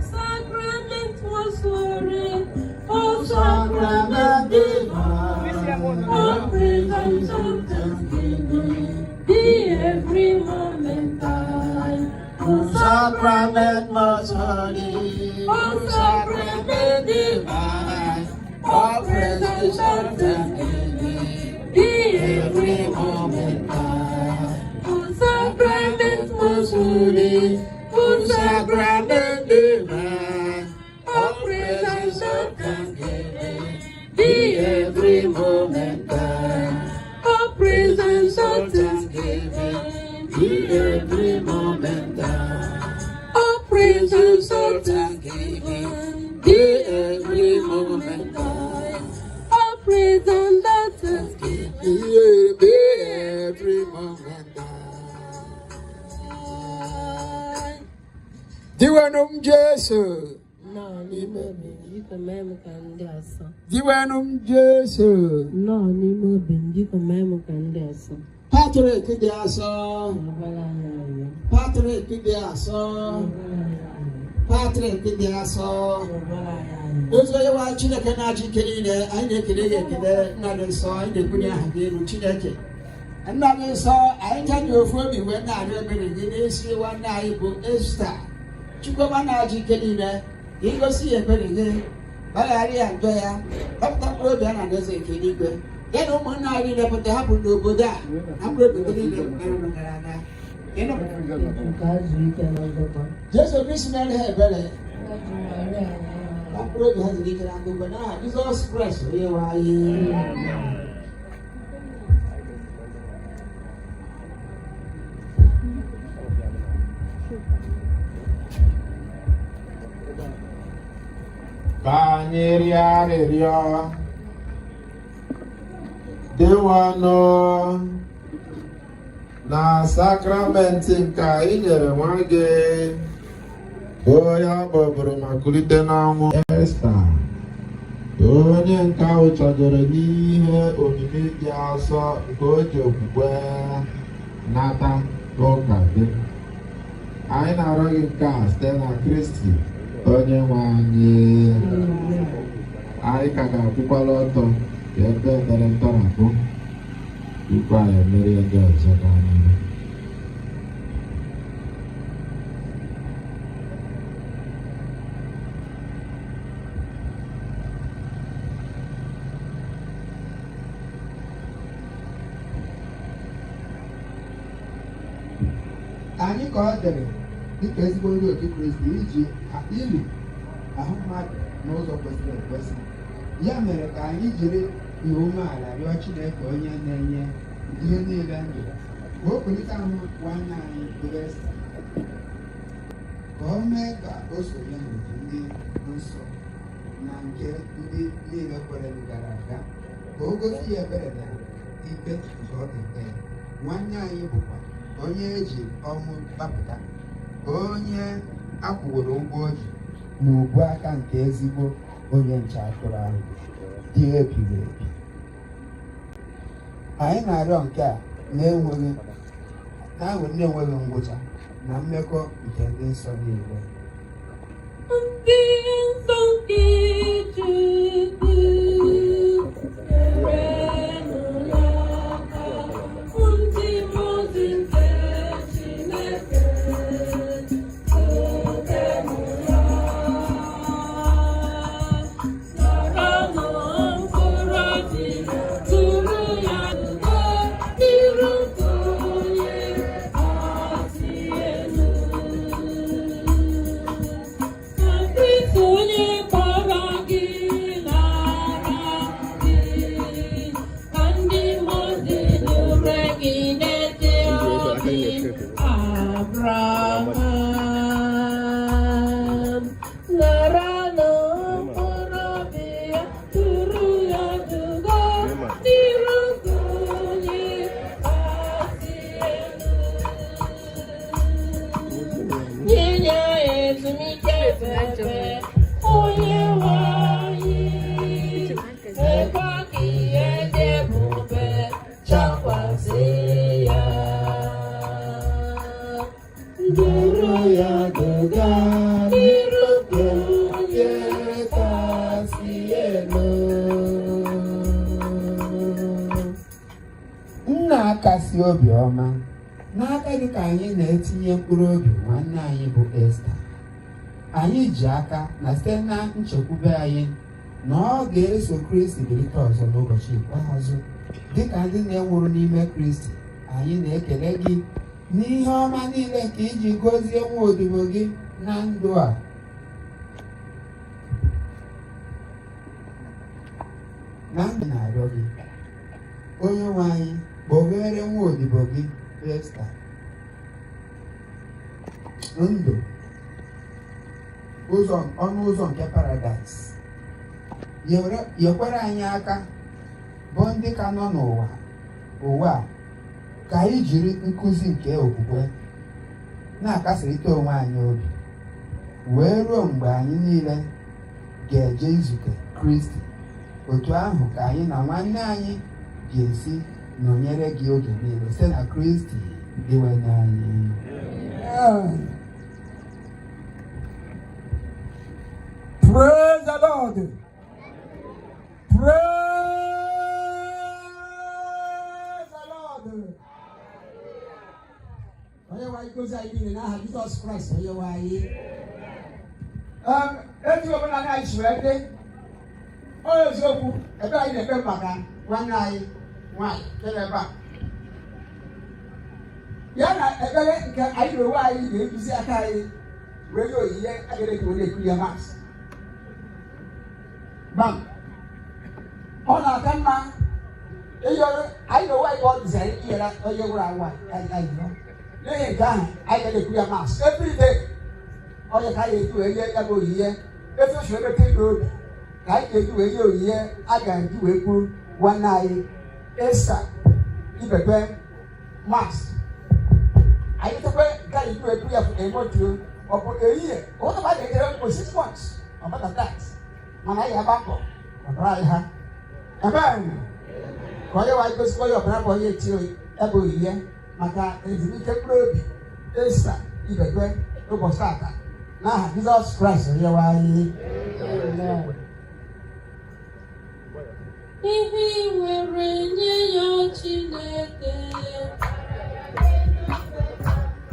Sacrament was holy, oh sacrament divine, oh presence of thanksgiving, be every moment thine. Oh Sacrament most holy, Oh sacrament divine, oh presence of thanksgiving, be every moment thine. Oh sacrament most holy, oh sacrament divine, oh presence of thanksgiving, be every moment thine. Oh presence of thanksgiving, be every moment thine. Oh presence of thanksgiving, Be every moment thine. Oh presence of thanksgiving. Be every moment thine. Diwenụ m Jesu, Nnọọ n'ime obi m, biko mee m ka ndị ọsọ. diwenụ m Jesu. Nnọọ n'ime obi m, biko mee m ka ndị ọsọ. Patrick dị asọ, Ọbara anyị arịọ. Patrick dị asọ, Ọbara anyị arịọ. Patrik dị asọ. Ezi onye nwe anyị Chineke na-achị ike niile, anyị na-ekele gị ekele. Nna dị nsọ, anyị na-ebunye aha gị elu. Chineke nna dị nsọ, anyị ncha ji ofu obi wee na-arịọ ebere gị n'isi nwanne anyị bụ Esta. Chukwuma na-achị ike niile, ka ị gosi ya ebere gị, gbaghara ya njọ ya, dọpụta mkpụrụ obi ya na alaeze nke eluigwe, ya na ụmụnna anyị niile pụta hapụ n'obodo a na mkpụrụ obi niile mere gara aga. Nke azụ ike na ndokwa. Jesu Kristi mere ha ebere, Virgin Maria, na mkpụrụ obi ha zuru ike na ndokwa, n'aha Jizọs Kraịst onye nwe anyị. Ka anyị rịọ arịrịọ. Dịwanụ na sakramenti nke a i nyere nwa gị, onye a kpọgburu ma kulite n'ọnwụ, Esta, onye nke ahụ chọgoro n'ihe omimi dị asọ nke o ji okwukwe nata n'ụka gị, anyị na-arịọ gị nke a site na Kristi onye nwe anyị. Anyị ka ga-akwụkwala ọtọ ka ebe ekpere ntọrapụ tupu anyị emerie ndị ọzọ gaa n'ihu. Anyị ka ọ dịrị dịka ezigbo ndị otu Kristi iji ili ahụ mmadụ n'ụzọ kwesịrị ekwesị. Ya mere, ka anyị jiri na umeala rịọ Chineke, onye na-enye ihe niile ndụ, ka o kulite ahụ nwanne anyị bụ Esta, ka o mee ka o sonye n'otu ndị nsọ na nke ndị niile kwere gara aga, ka o gosi ya ebere na ikpe nke ọ ga-ekpe ya. Nwanne anyị bụkwa onye eji ọnwụ gbapụta, onye akwụworo ụgwọ o ji n'ubu aka nke ezigbo onye nche atụrụ ahụ dị ebighị ebi. Anyị na-arịọ nke a na-enweghị na-enweghị ngwụcha na mmekọ nke ndị nsọ niile. Ndị nsọ nke Chukwu, nyerenụ ya aka. Ndị mmụọ ozi nke Chineke, tobenụ ya. Naranụ mkpụrụ obi ya, tụrụ ya ugo n'iru nke onye kasị elu. Ka Kristo onye kpọrọ gị nara gị, ka ndị mmụọ ozi duru gị n'ezi obi Abraham. Naranụ mkpụrụ obi ya, tụrụ ya duga n'iru nke onye kasị elu. Nye ya ezumike ebebe, onye nwe anyị, ekwe ka ihe dị ebube chakwasị ya. Duru ya duga n'iru nke onye kasị elu. Nna kasị obiọma, n'aka gị ka anyị na-etinye mkpụrụ obi nwanne anyị bụ Esta. Anyị ji aka na site na nchekwube anyị na ọ ga-eso Kristi bilite ọzọ n'ụbọchị ikpeazụ. Dịka ndị na-enwuru n'ime Kristi, anyị na-ekele gị n'ihe ọma niile nke iji gọzie nwa odibo gị na ndụ a na ndụ. Na-arịọ gị, onye nwe anyị, kpọghere nwa odibo gị Esta ndụ ụzọ, ọnụ ụzọ nke paradaịs. Nyekwara anyị aka bụ ndị ka nọ n'ụwa ụwa a, ka anyị jiri nkụzi nke okwukwe na-akasịrịta onwe anyị obi wee ruo mgbe anyị niile ga-eje izute Kristi. Otu ahụ ka anyị na nwanne anyị ga-esi nọnyere gị oge niile, site na Kristi dịwenye anyị. Praise the Lord. Praise the Lord. Onye nwe anyị gozie anyị niile n'aha Jizọs Kraịst onye nwe anyị. Etu omenala anyị si wee dị, ọ eziokwu ebe anyị na-ekpe maka nwanne anyị nwaanyị nke nọ ebe a. Ya na ekpere nke anyị na onwe anyị ga-ejizi aka anyị wee nye onyinye a ga-eji wee na-ekuli ya Mass. Bam. Ọ na-aka mma ịyọrọ anyị na onwe anyị ka ọ dịzi anyị inyere onye nwụrụ anwụ anyị anyị yọọ. N'ihi nke ahụ anyị ga na-ekwu ya Mass every day. Onye ka anyị eji wee nye ya bụ onyinye etu o si wee metụ ịnụ obi ka anyị ga-eji wee nye onyinye a ga-eji wee kwuru nwanne anyị Esther Ibekwe Mass. Anyị chetakwa nke anyị ji wee kwuru ya for a month o, ọ bụ a year. Ọ bụrụ na anyị ga-ejere for 6 months or more than that. Mana anyị agba mbọ ọ dọrọ anyị ha. Amen. Ka onye nwe anyị gosikwa onye ọbụla bụ onye eti ebe onyinye maka ezumike mkpụrụ obi Esther Ibekwe ụbọchị tata n'aha Jizọs Kraịst onye nwe anyị. Ihe ị nwere nye ya Chineke.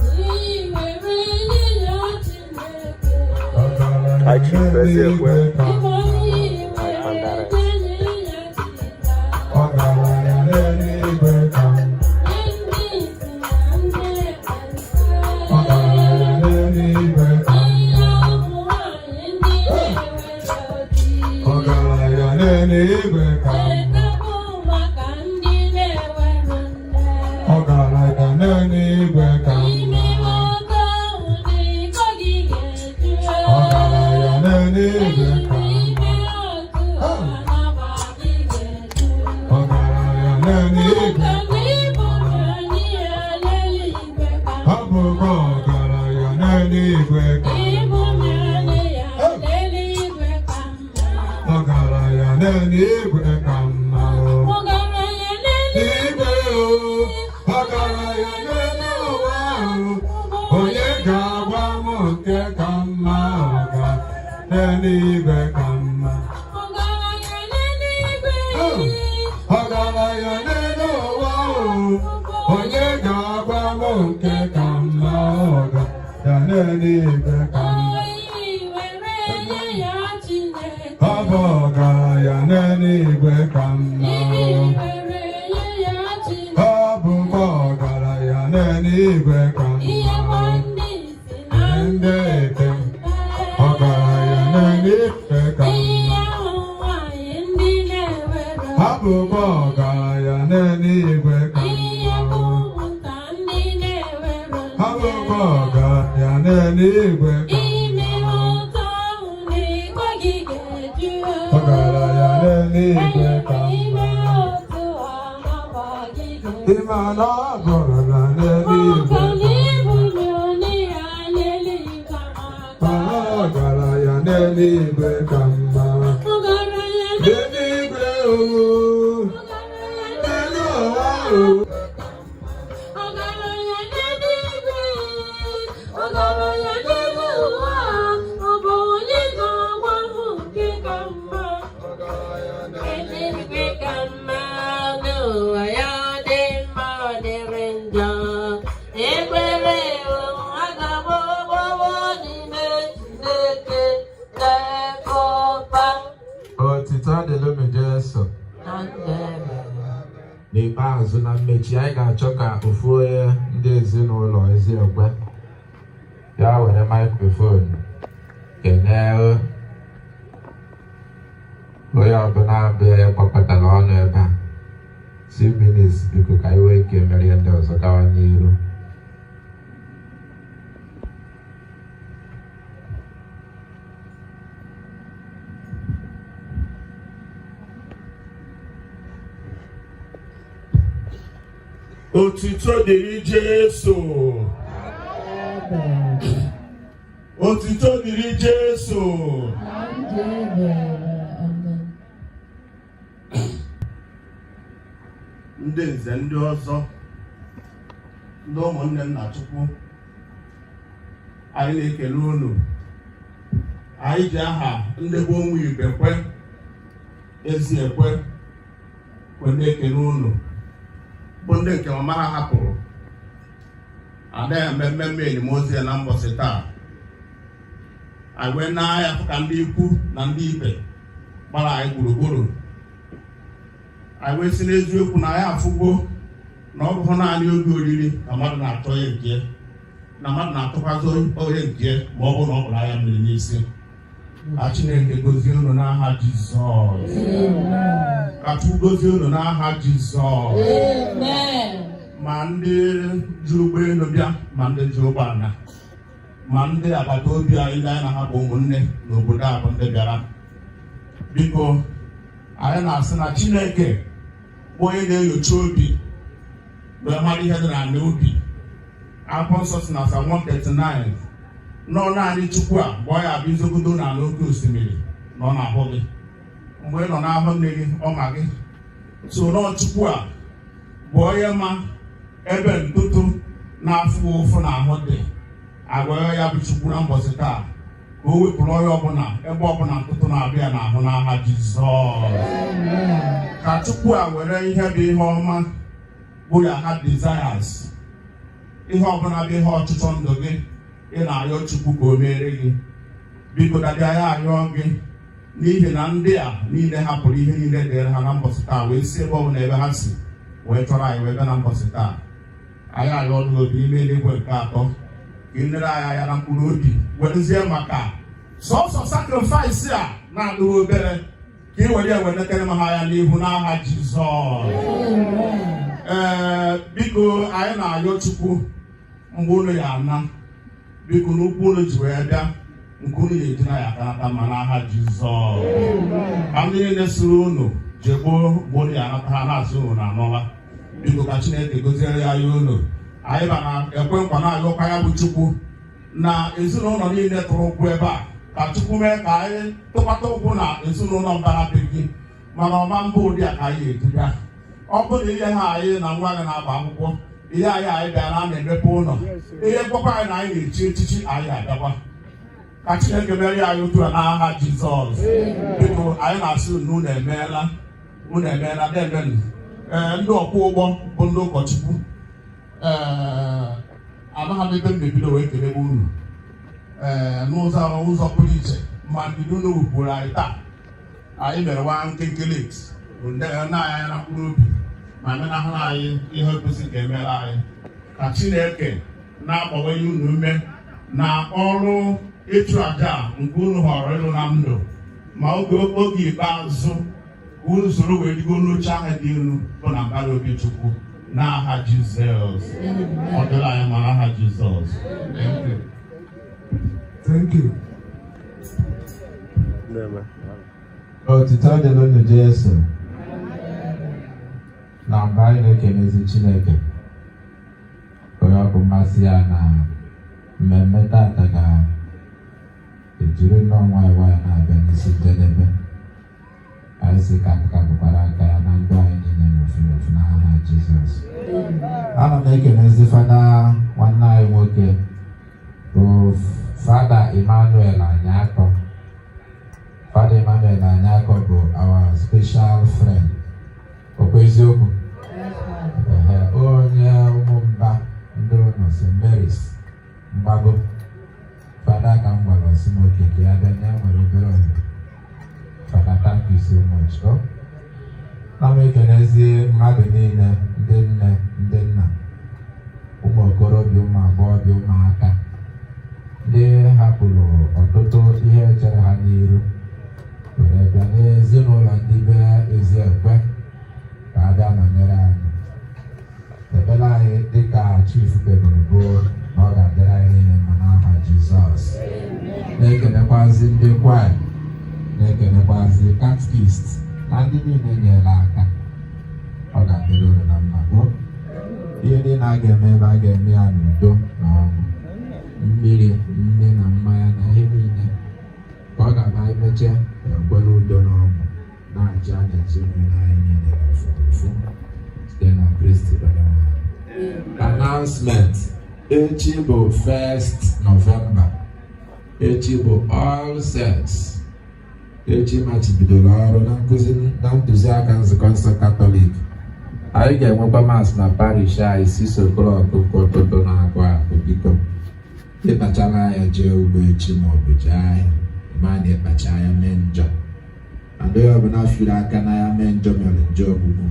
Ihe ị nwere nye ya Chineke. High Chief Eziekwe. Ịbụ ihe ị nwere nye ya Chineke. Ọgaranya n'eluigwe ka mma. Nye ndị isi na ndị ekpenta. Ọgaranya n'eluigwe ka Nye mma. ụmụ nwanyị ndị na-enwero di. Ọgaranya n'eluigwe ka mma. Chetakwa maka ndị na-enwero nne. Ọgaranya n'eluigwe ka Ime mma. otu ahụ n'iko gị ga-eju. Ọgaranya n'eluigwe ka Ime mma. otu anaba gị ga-eju. Ọgaranya n'eluigwe Maka ka na ịbụ mma. anyị ya n'eluigwe ka Ọ bụkwa ọgaranya n'eluigwe ka Ịbụ mma. anyị ya n'eluigwe ka mma. Ọgaranya n'eluigwe ka mma. Ọgaranya n'eluigwe. Igwe o, ọgaranya n'elu ụwa o, onye ga-agwa m nke ka mma? Ọga n'eluigwe ka mma. Ọgaranya n'eluigwe. Ọgaranya n'elu ụwa o, onye ga-agwa m nke ka mma? Ọga n'eluigwe ka mma. Oyi were nye ya Chineke. Ọ bụ ọgaranya n'eluigwe ka mma. Ihe were nye ya Chineke. Ọ bụkwa ọgaranya n'eluigwe ka Ihe mma. ndị isi na Ndị ete ọgaranya n'eluigwe ka Ihe mma. ụmụ nwanyị ndị na-enwero. Ha bụkwa ọgaranya n'eluigwe ka Ihe mma. ụmụnta ndị na-enwero Ha bụkwa ọgaranya n'eluigwe ka Ime mma. otu ahụ n'iko gị ga-eju. Ọgaranya n'eluigwe ka Ime mma. otu anaba gị ga-eju. Ịma na ọ bụrụ na n'eluigwe Maka ka na ịbụ mma. ya n'eluigwe Ma amaka. ọgaranya n'eluigwe ka mma. Ọgaranya N'eluigwe o, n'elu ụwa o. Ọgaranya n'eluigwe, ọgaranya n'elu ụwa, ọ bụ onye ga-agwa m nke ka mma? Eluigwe ka mma, n'ụwa ya dị mma ọ dịrị njọ. Ekwere aga m agbawa n'ime Chineke na-ekọpa. Otito dịrị Jesu. Na ndebe. N'ikpeazụ, na mmechi, anyị ga-achọ ka ofu onye ndị ezinụlọ Eziekwe ya were microphone kenee onye ọbụla abịa gbakọtara ọnụ ebe a. 2 minutes, biko, ka anyị nwee ike merie ndị ọzọ gawa n'iru. Otito dịrị Jesu. Otito dịrị Jesu. Na ndebe. Amen. Ndị nze, ndị ọzọ, ndị ụmụnne m na Chukwu, anyị na-ekele unu. Anyị ji aha ndị bụ ụmụ Ibekwe Eziekwe kwe na-ekele unu bụ ndị nke mama ha hapụrụ ada eme mmemme elimozu ya na mbọsị taa. Anyị wee na-anya fụ ka ndị ikwu na ndị ibe gbara anyị gburugburu. Anyị wee si n'eziokwu na anyị afụgo na ọ bụghị naanị oge oriri ka mmadụ na-achọ onye nke ya, na mmadụ na-atụkwazị onye nke ya ma ọ bụrụ na ọ bụrụ anya mmiri n'isi. Ka Chineke gozie unu n'aha Jizọs. Ka Chukwu gozie unu n'aha Jizọs. Ma ndị ji ụgbọelu bịa, ma ndị ji ụgbọala, ma ndị agbata obi anyị, ndị anyị na ha bụ ụmụnne n'obodo a bụ ndị bịara, biko, anyị na-asị na Chineke bụ onye na-enyocha obi wee mara ihe dị n'ala obi. Akwụkwọ Nsọ si na Psalm 139 nọ naanị Chukwu a mgbe ọ ya abụ izogodo n'ala oke osimiri na ọ na-ahụ gị mgbe ị nọ n'ahụ nne gị, ọ ma gị. So nọọ Chukwu a bụ onye ma ebe ntụtụ na-afụ ụfụ na ahụ dị. Agwa ya bụ Chukwu na mbọsị taa ka o wepụrụ onye ọbụla ebe ọbụla ntụtụ na-abịa n'ahụ n'aha Jizọs. Ka Chukwu a were ihe bụ ihe ọma bụ ya heart desires, ihe ọbụla bụ ihe ọchịchọ ndụ gị ị na-arịọ Chukwu ka o mere gị. Biko, dadị, anyị arịọ gị n'ihi na ndị a niile hapụrụ ihe niile dịrị ha na mbọsị taa wee si ebe ọbụla ebe ha si wee chọrọ anyị wee bịa na mbọsị taa. Anyị arịọ gị obi n'ime eluigwe nke atọ ka ị nere anyị anya na mkpụrụ obi, werezie maka sọsọ sacrifice a na-adịghị obere ka ị were ewenetere m ha anya n'ihu n'aha Jizọs. Ee, biko, anyị na-arịọ Chukwu mgbe unu ya ana, biko, n'ukwu unu ji wee bịa nke unu ya eji na ya aka ma n'aha Jizọs. Ka ndị niile siri unu jegboo mgbe unu ya anata ha na-asị unu na anọla. Biko, ka Chineke goziere ya ya unu. Anyị bara ekwe nkwa na-arịọkwa ya bụ Chukwu na ezinụlọ niile tụrụ ụkwụ ebe a, ka Chukwu mee ka anyị tụkwata ụkwụ na ezinụlọ mbara be gị, mana ọma mba ụdị a ka anyị eji bịa. Ọ bụrụ na ihe ha anyị na nwa gị na-agba akwụkwọ, ihe anyị anyị bịara a na-emepe ụlọ, ihe mkpọkwa anyị na anyị na-echi echichi, anyị abịakwa. Ka Chineke mere anyị otu a n'aha Jizọs. Biko, anyị na-asị unu, unu emeela, unu emeela, demenụ. Ee, ndị ọkwọ ụgbọ bụ ndị ụkọchukwu, ee, amaghị m ebe m na-ebido wee kelebe unu, ee, n'ụzọ ụzọ pụrụ iche. Ma ndidi unu wupụrụ anyị taa, anyị mere nwa nkenke late na anya na mkpụrụ obi ma menahụrụ anyị ihe kwesịrị ka emere anyị. Ka Chineke na-agbawanye unu ume na ọrụ ịchụ aja nke unu họrọ ịlụ na ndụ, ma oge oge ikpeazụ ka unu soro wee rigo n'oche ahụ dị elu bụ na mbara obi Chukwu n'aha Jizọs. Ọ dịrị anyị ma n'aha Jizọs. Thank you. Thank you. Na-eme. Otito dịrị unu Jesu. Na mgbe anyị na-ekenezi Chineke, onye ọ bụ mmasị ya na mmemme tata ga-ejiri nnọọ nwayọọ nwayọọ na-abịa n'isi njedebe. Anyị sị ka aka bụkwara aka ya na ndụ anyị niile n'ofu n'ofu n'aha Jizọs. Ana m ekenezi Fada nwanne anyị nwoke bụ Fada Emmanuel Anyakọ. Fada Emmanuel Anyakọ bụ our special friend. Ọkwa eziokwu? Ehe, onye ụmụmba ndị ụlọ St. Mary's mgbago. Fada ka m gwara ọsị m oke ka ya bịa na ya nwere obere ohere. Fada, thank you so much. Oh. Na m ekenezi mmadụ niile, ndị nne, ndị nna, ụmụ okorobịa, ụmụ agbọghọbịa, ụmụaka, ndị hapụrụ ọtụtụ ihe chere ha n'iru were bịa n'ezinụlọ ndị be Eziekwe ka a bịa nọnyere anyị. Ekpere anyị dịka chief kpeburu bụ na ọ ga-adịrị anyị niile mma n'aha Jizọs. Na-ekenekwazi ndị kwaya, na-ekenekwazi catechist na ndị niile nyere aka. Ọ ga-adịrị unu na mma. Bụ ihe niile a ga-eme ebe a ga-eme ya n'udo na ọṅụ, mmiri nne na mmanya na ihe niile ka ọ ga-abụ anyị mechie ekwere udo na ọṅụ na-achị a na ezinụlọ anyị niile n'ofu n'ofu site na Kristi onye nwe anyị. Announcement: echi bụ 1st November. Echi bụ All Saints. Echi machibidoro ọrụ na nkụzi na ntụziaka nzukọ nsọ Katọlik. Anyị ga-enwekwa mass na parish anyị 6 o'clock nke ụtụtụ na-akụ akụ. Biko, ịkpachala anya jee ugbo echi maọbụ jee ahịa, ma na ịkpacha anya mee njọ. And onye ọbụla firi aka na ya mee njọ mere njọ ogbugbu.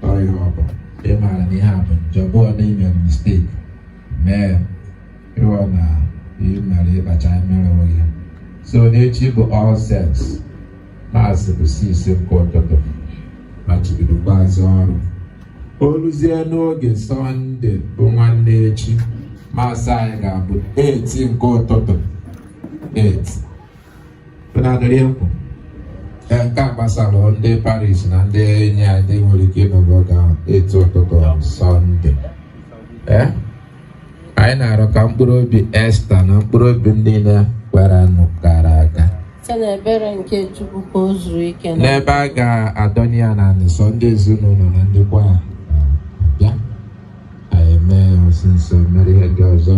Ọ ihe ọ bụ ị maara na ihe a bụ njọ bụ na ime mistake mee ịghọ na ị mere ịkpacha anya mere onwe gị. So n'echi bụ All Saints, mass bụ 6 nke ụtụtụ, machibidokwazi ọrụ. Oluzie n'oge Sọnde bụ nwanne echi, mass anyị ga-abụ 8 nke ụtụtụ, 8. Unu nkwu. Ee, nke a gbasara ndị parish na ndị enyi anyị ndị nwere ike ịnọ n'oge ahụ, 8 ụtụtụ Sọnde. Ee, anyị na-arịọ ka mkpụrụ obi Esta na mkpụrụ obi ndị niile kwere nụ gara aga Site n'ebere nke Chukwu ka o zuru ike na n'ebe a ga-adọnye ya na nsọ, ndị ezinụlọ na ndị kwaya bịa, anyị eme ya ọsịsọ mere ihe ndị ọzọ.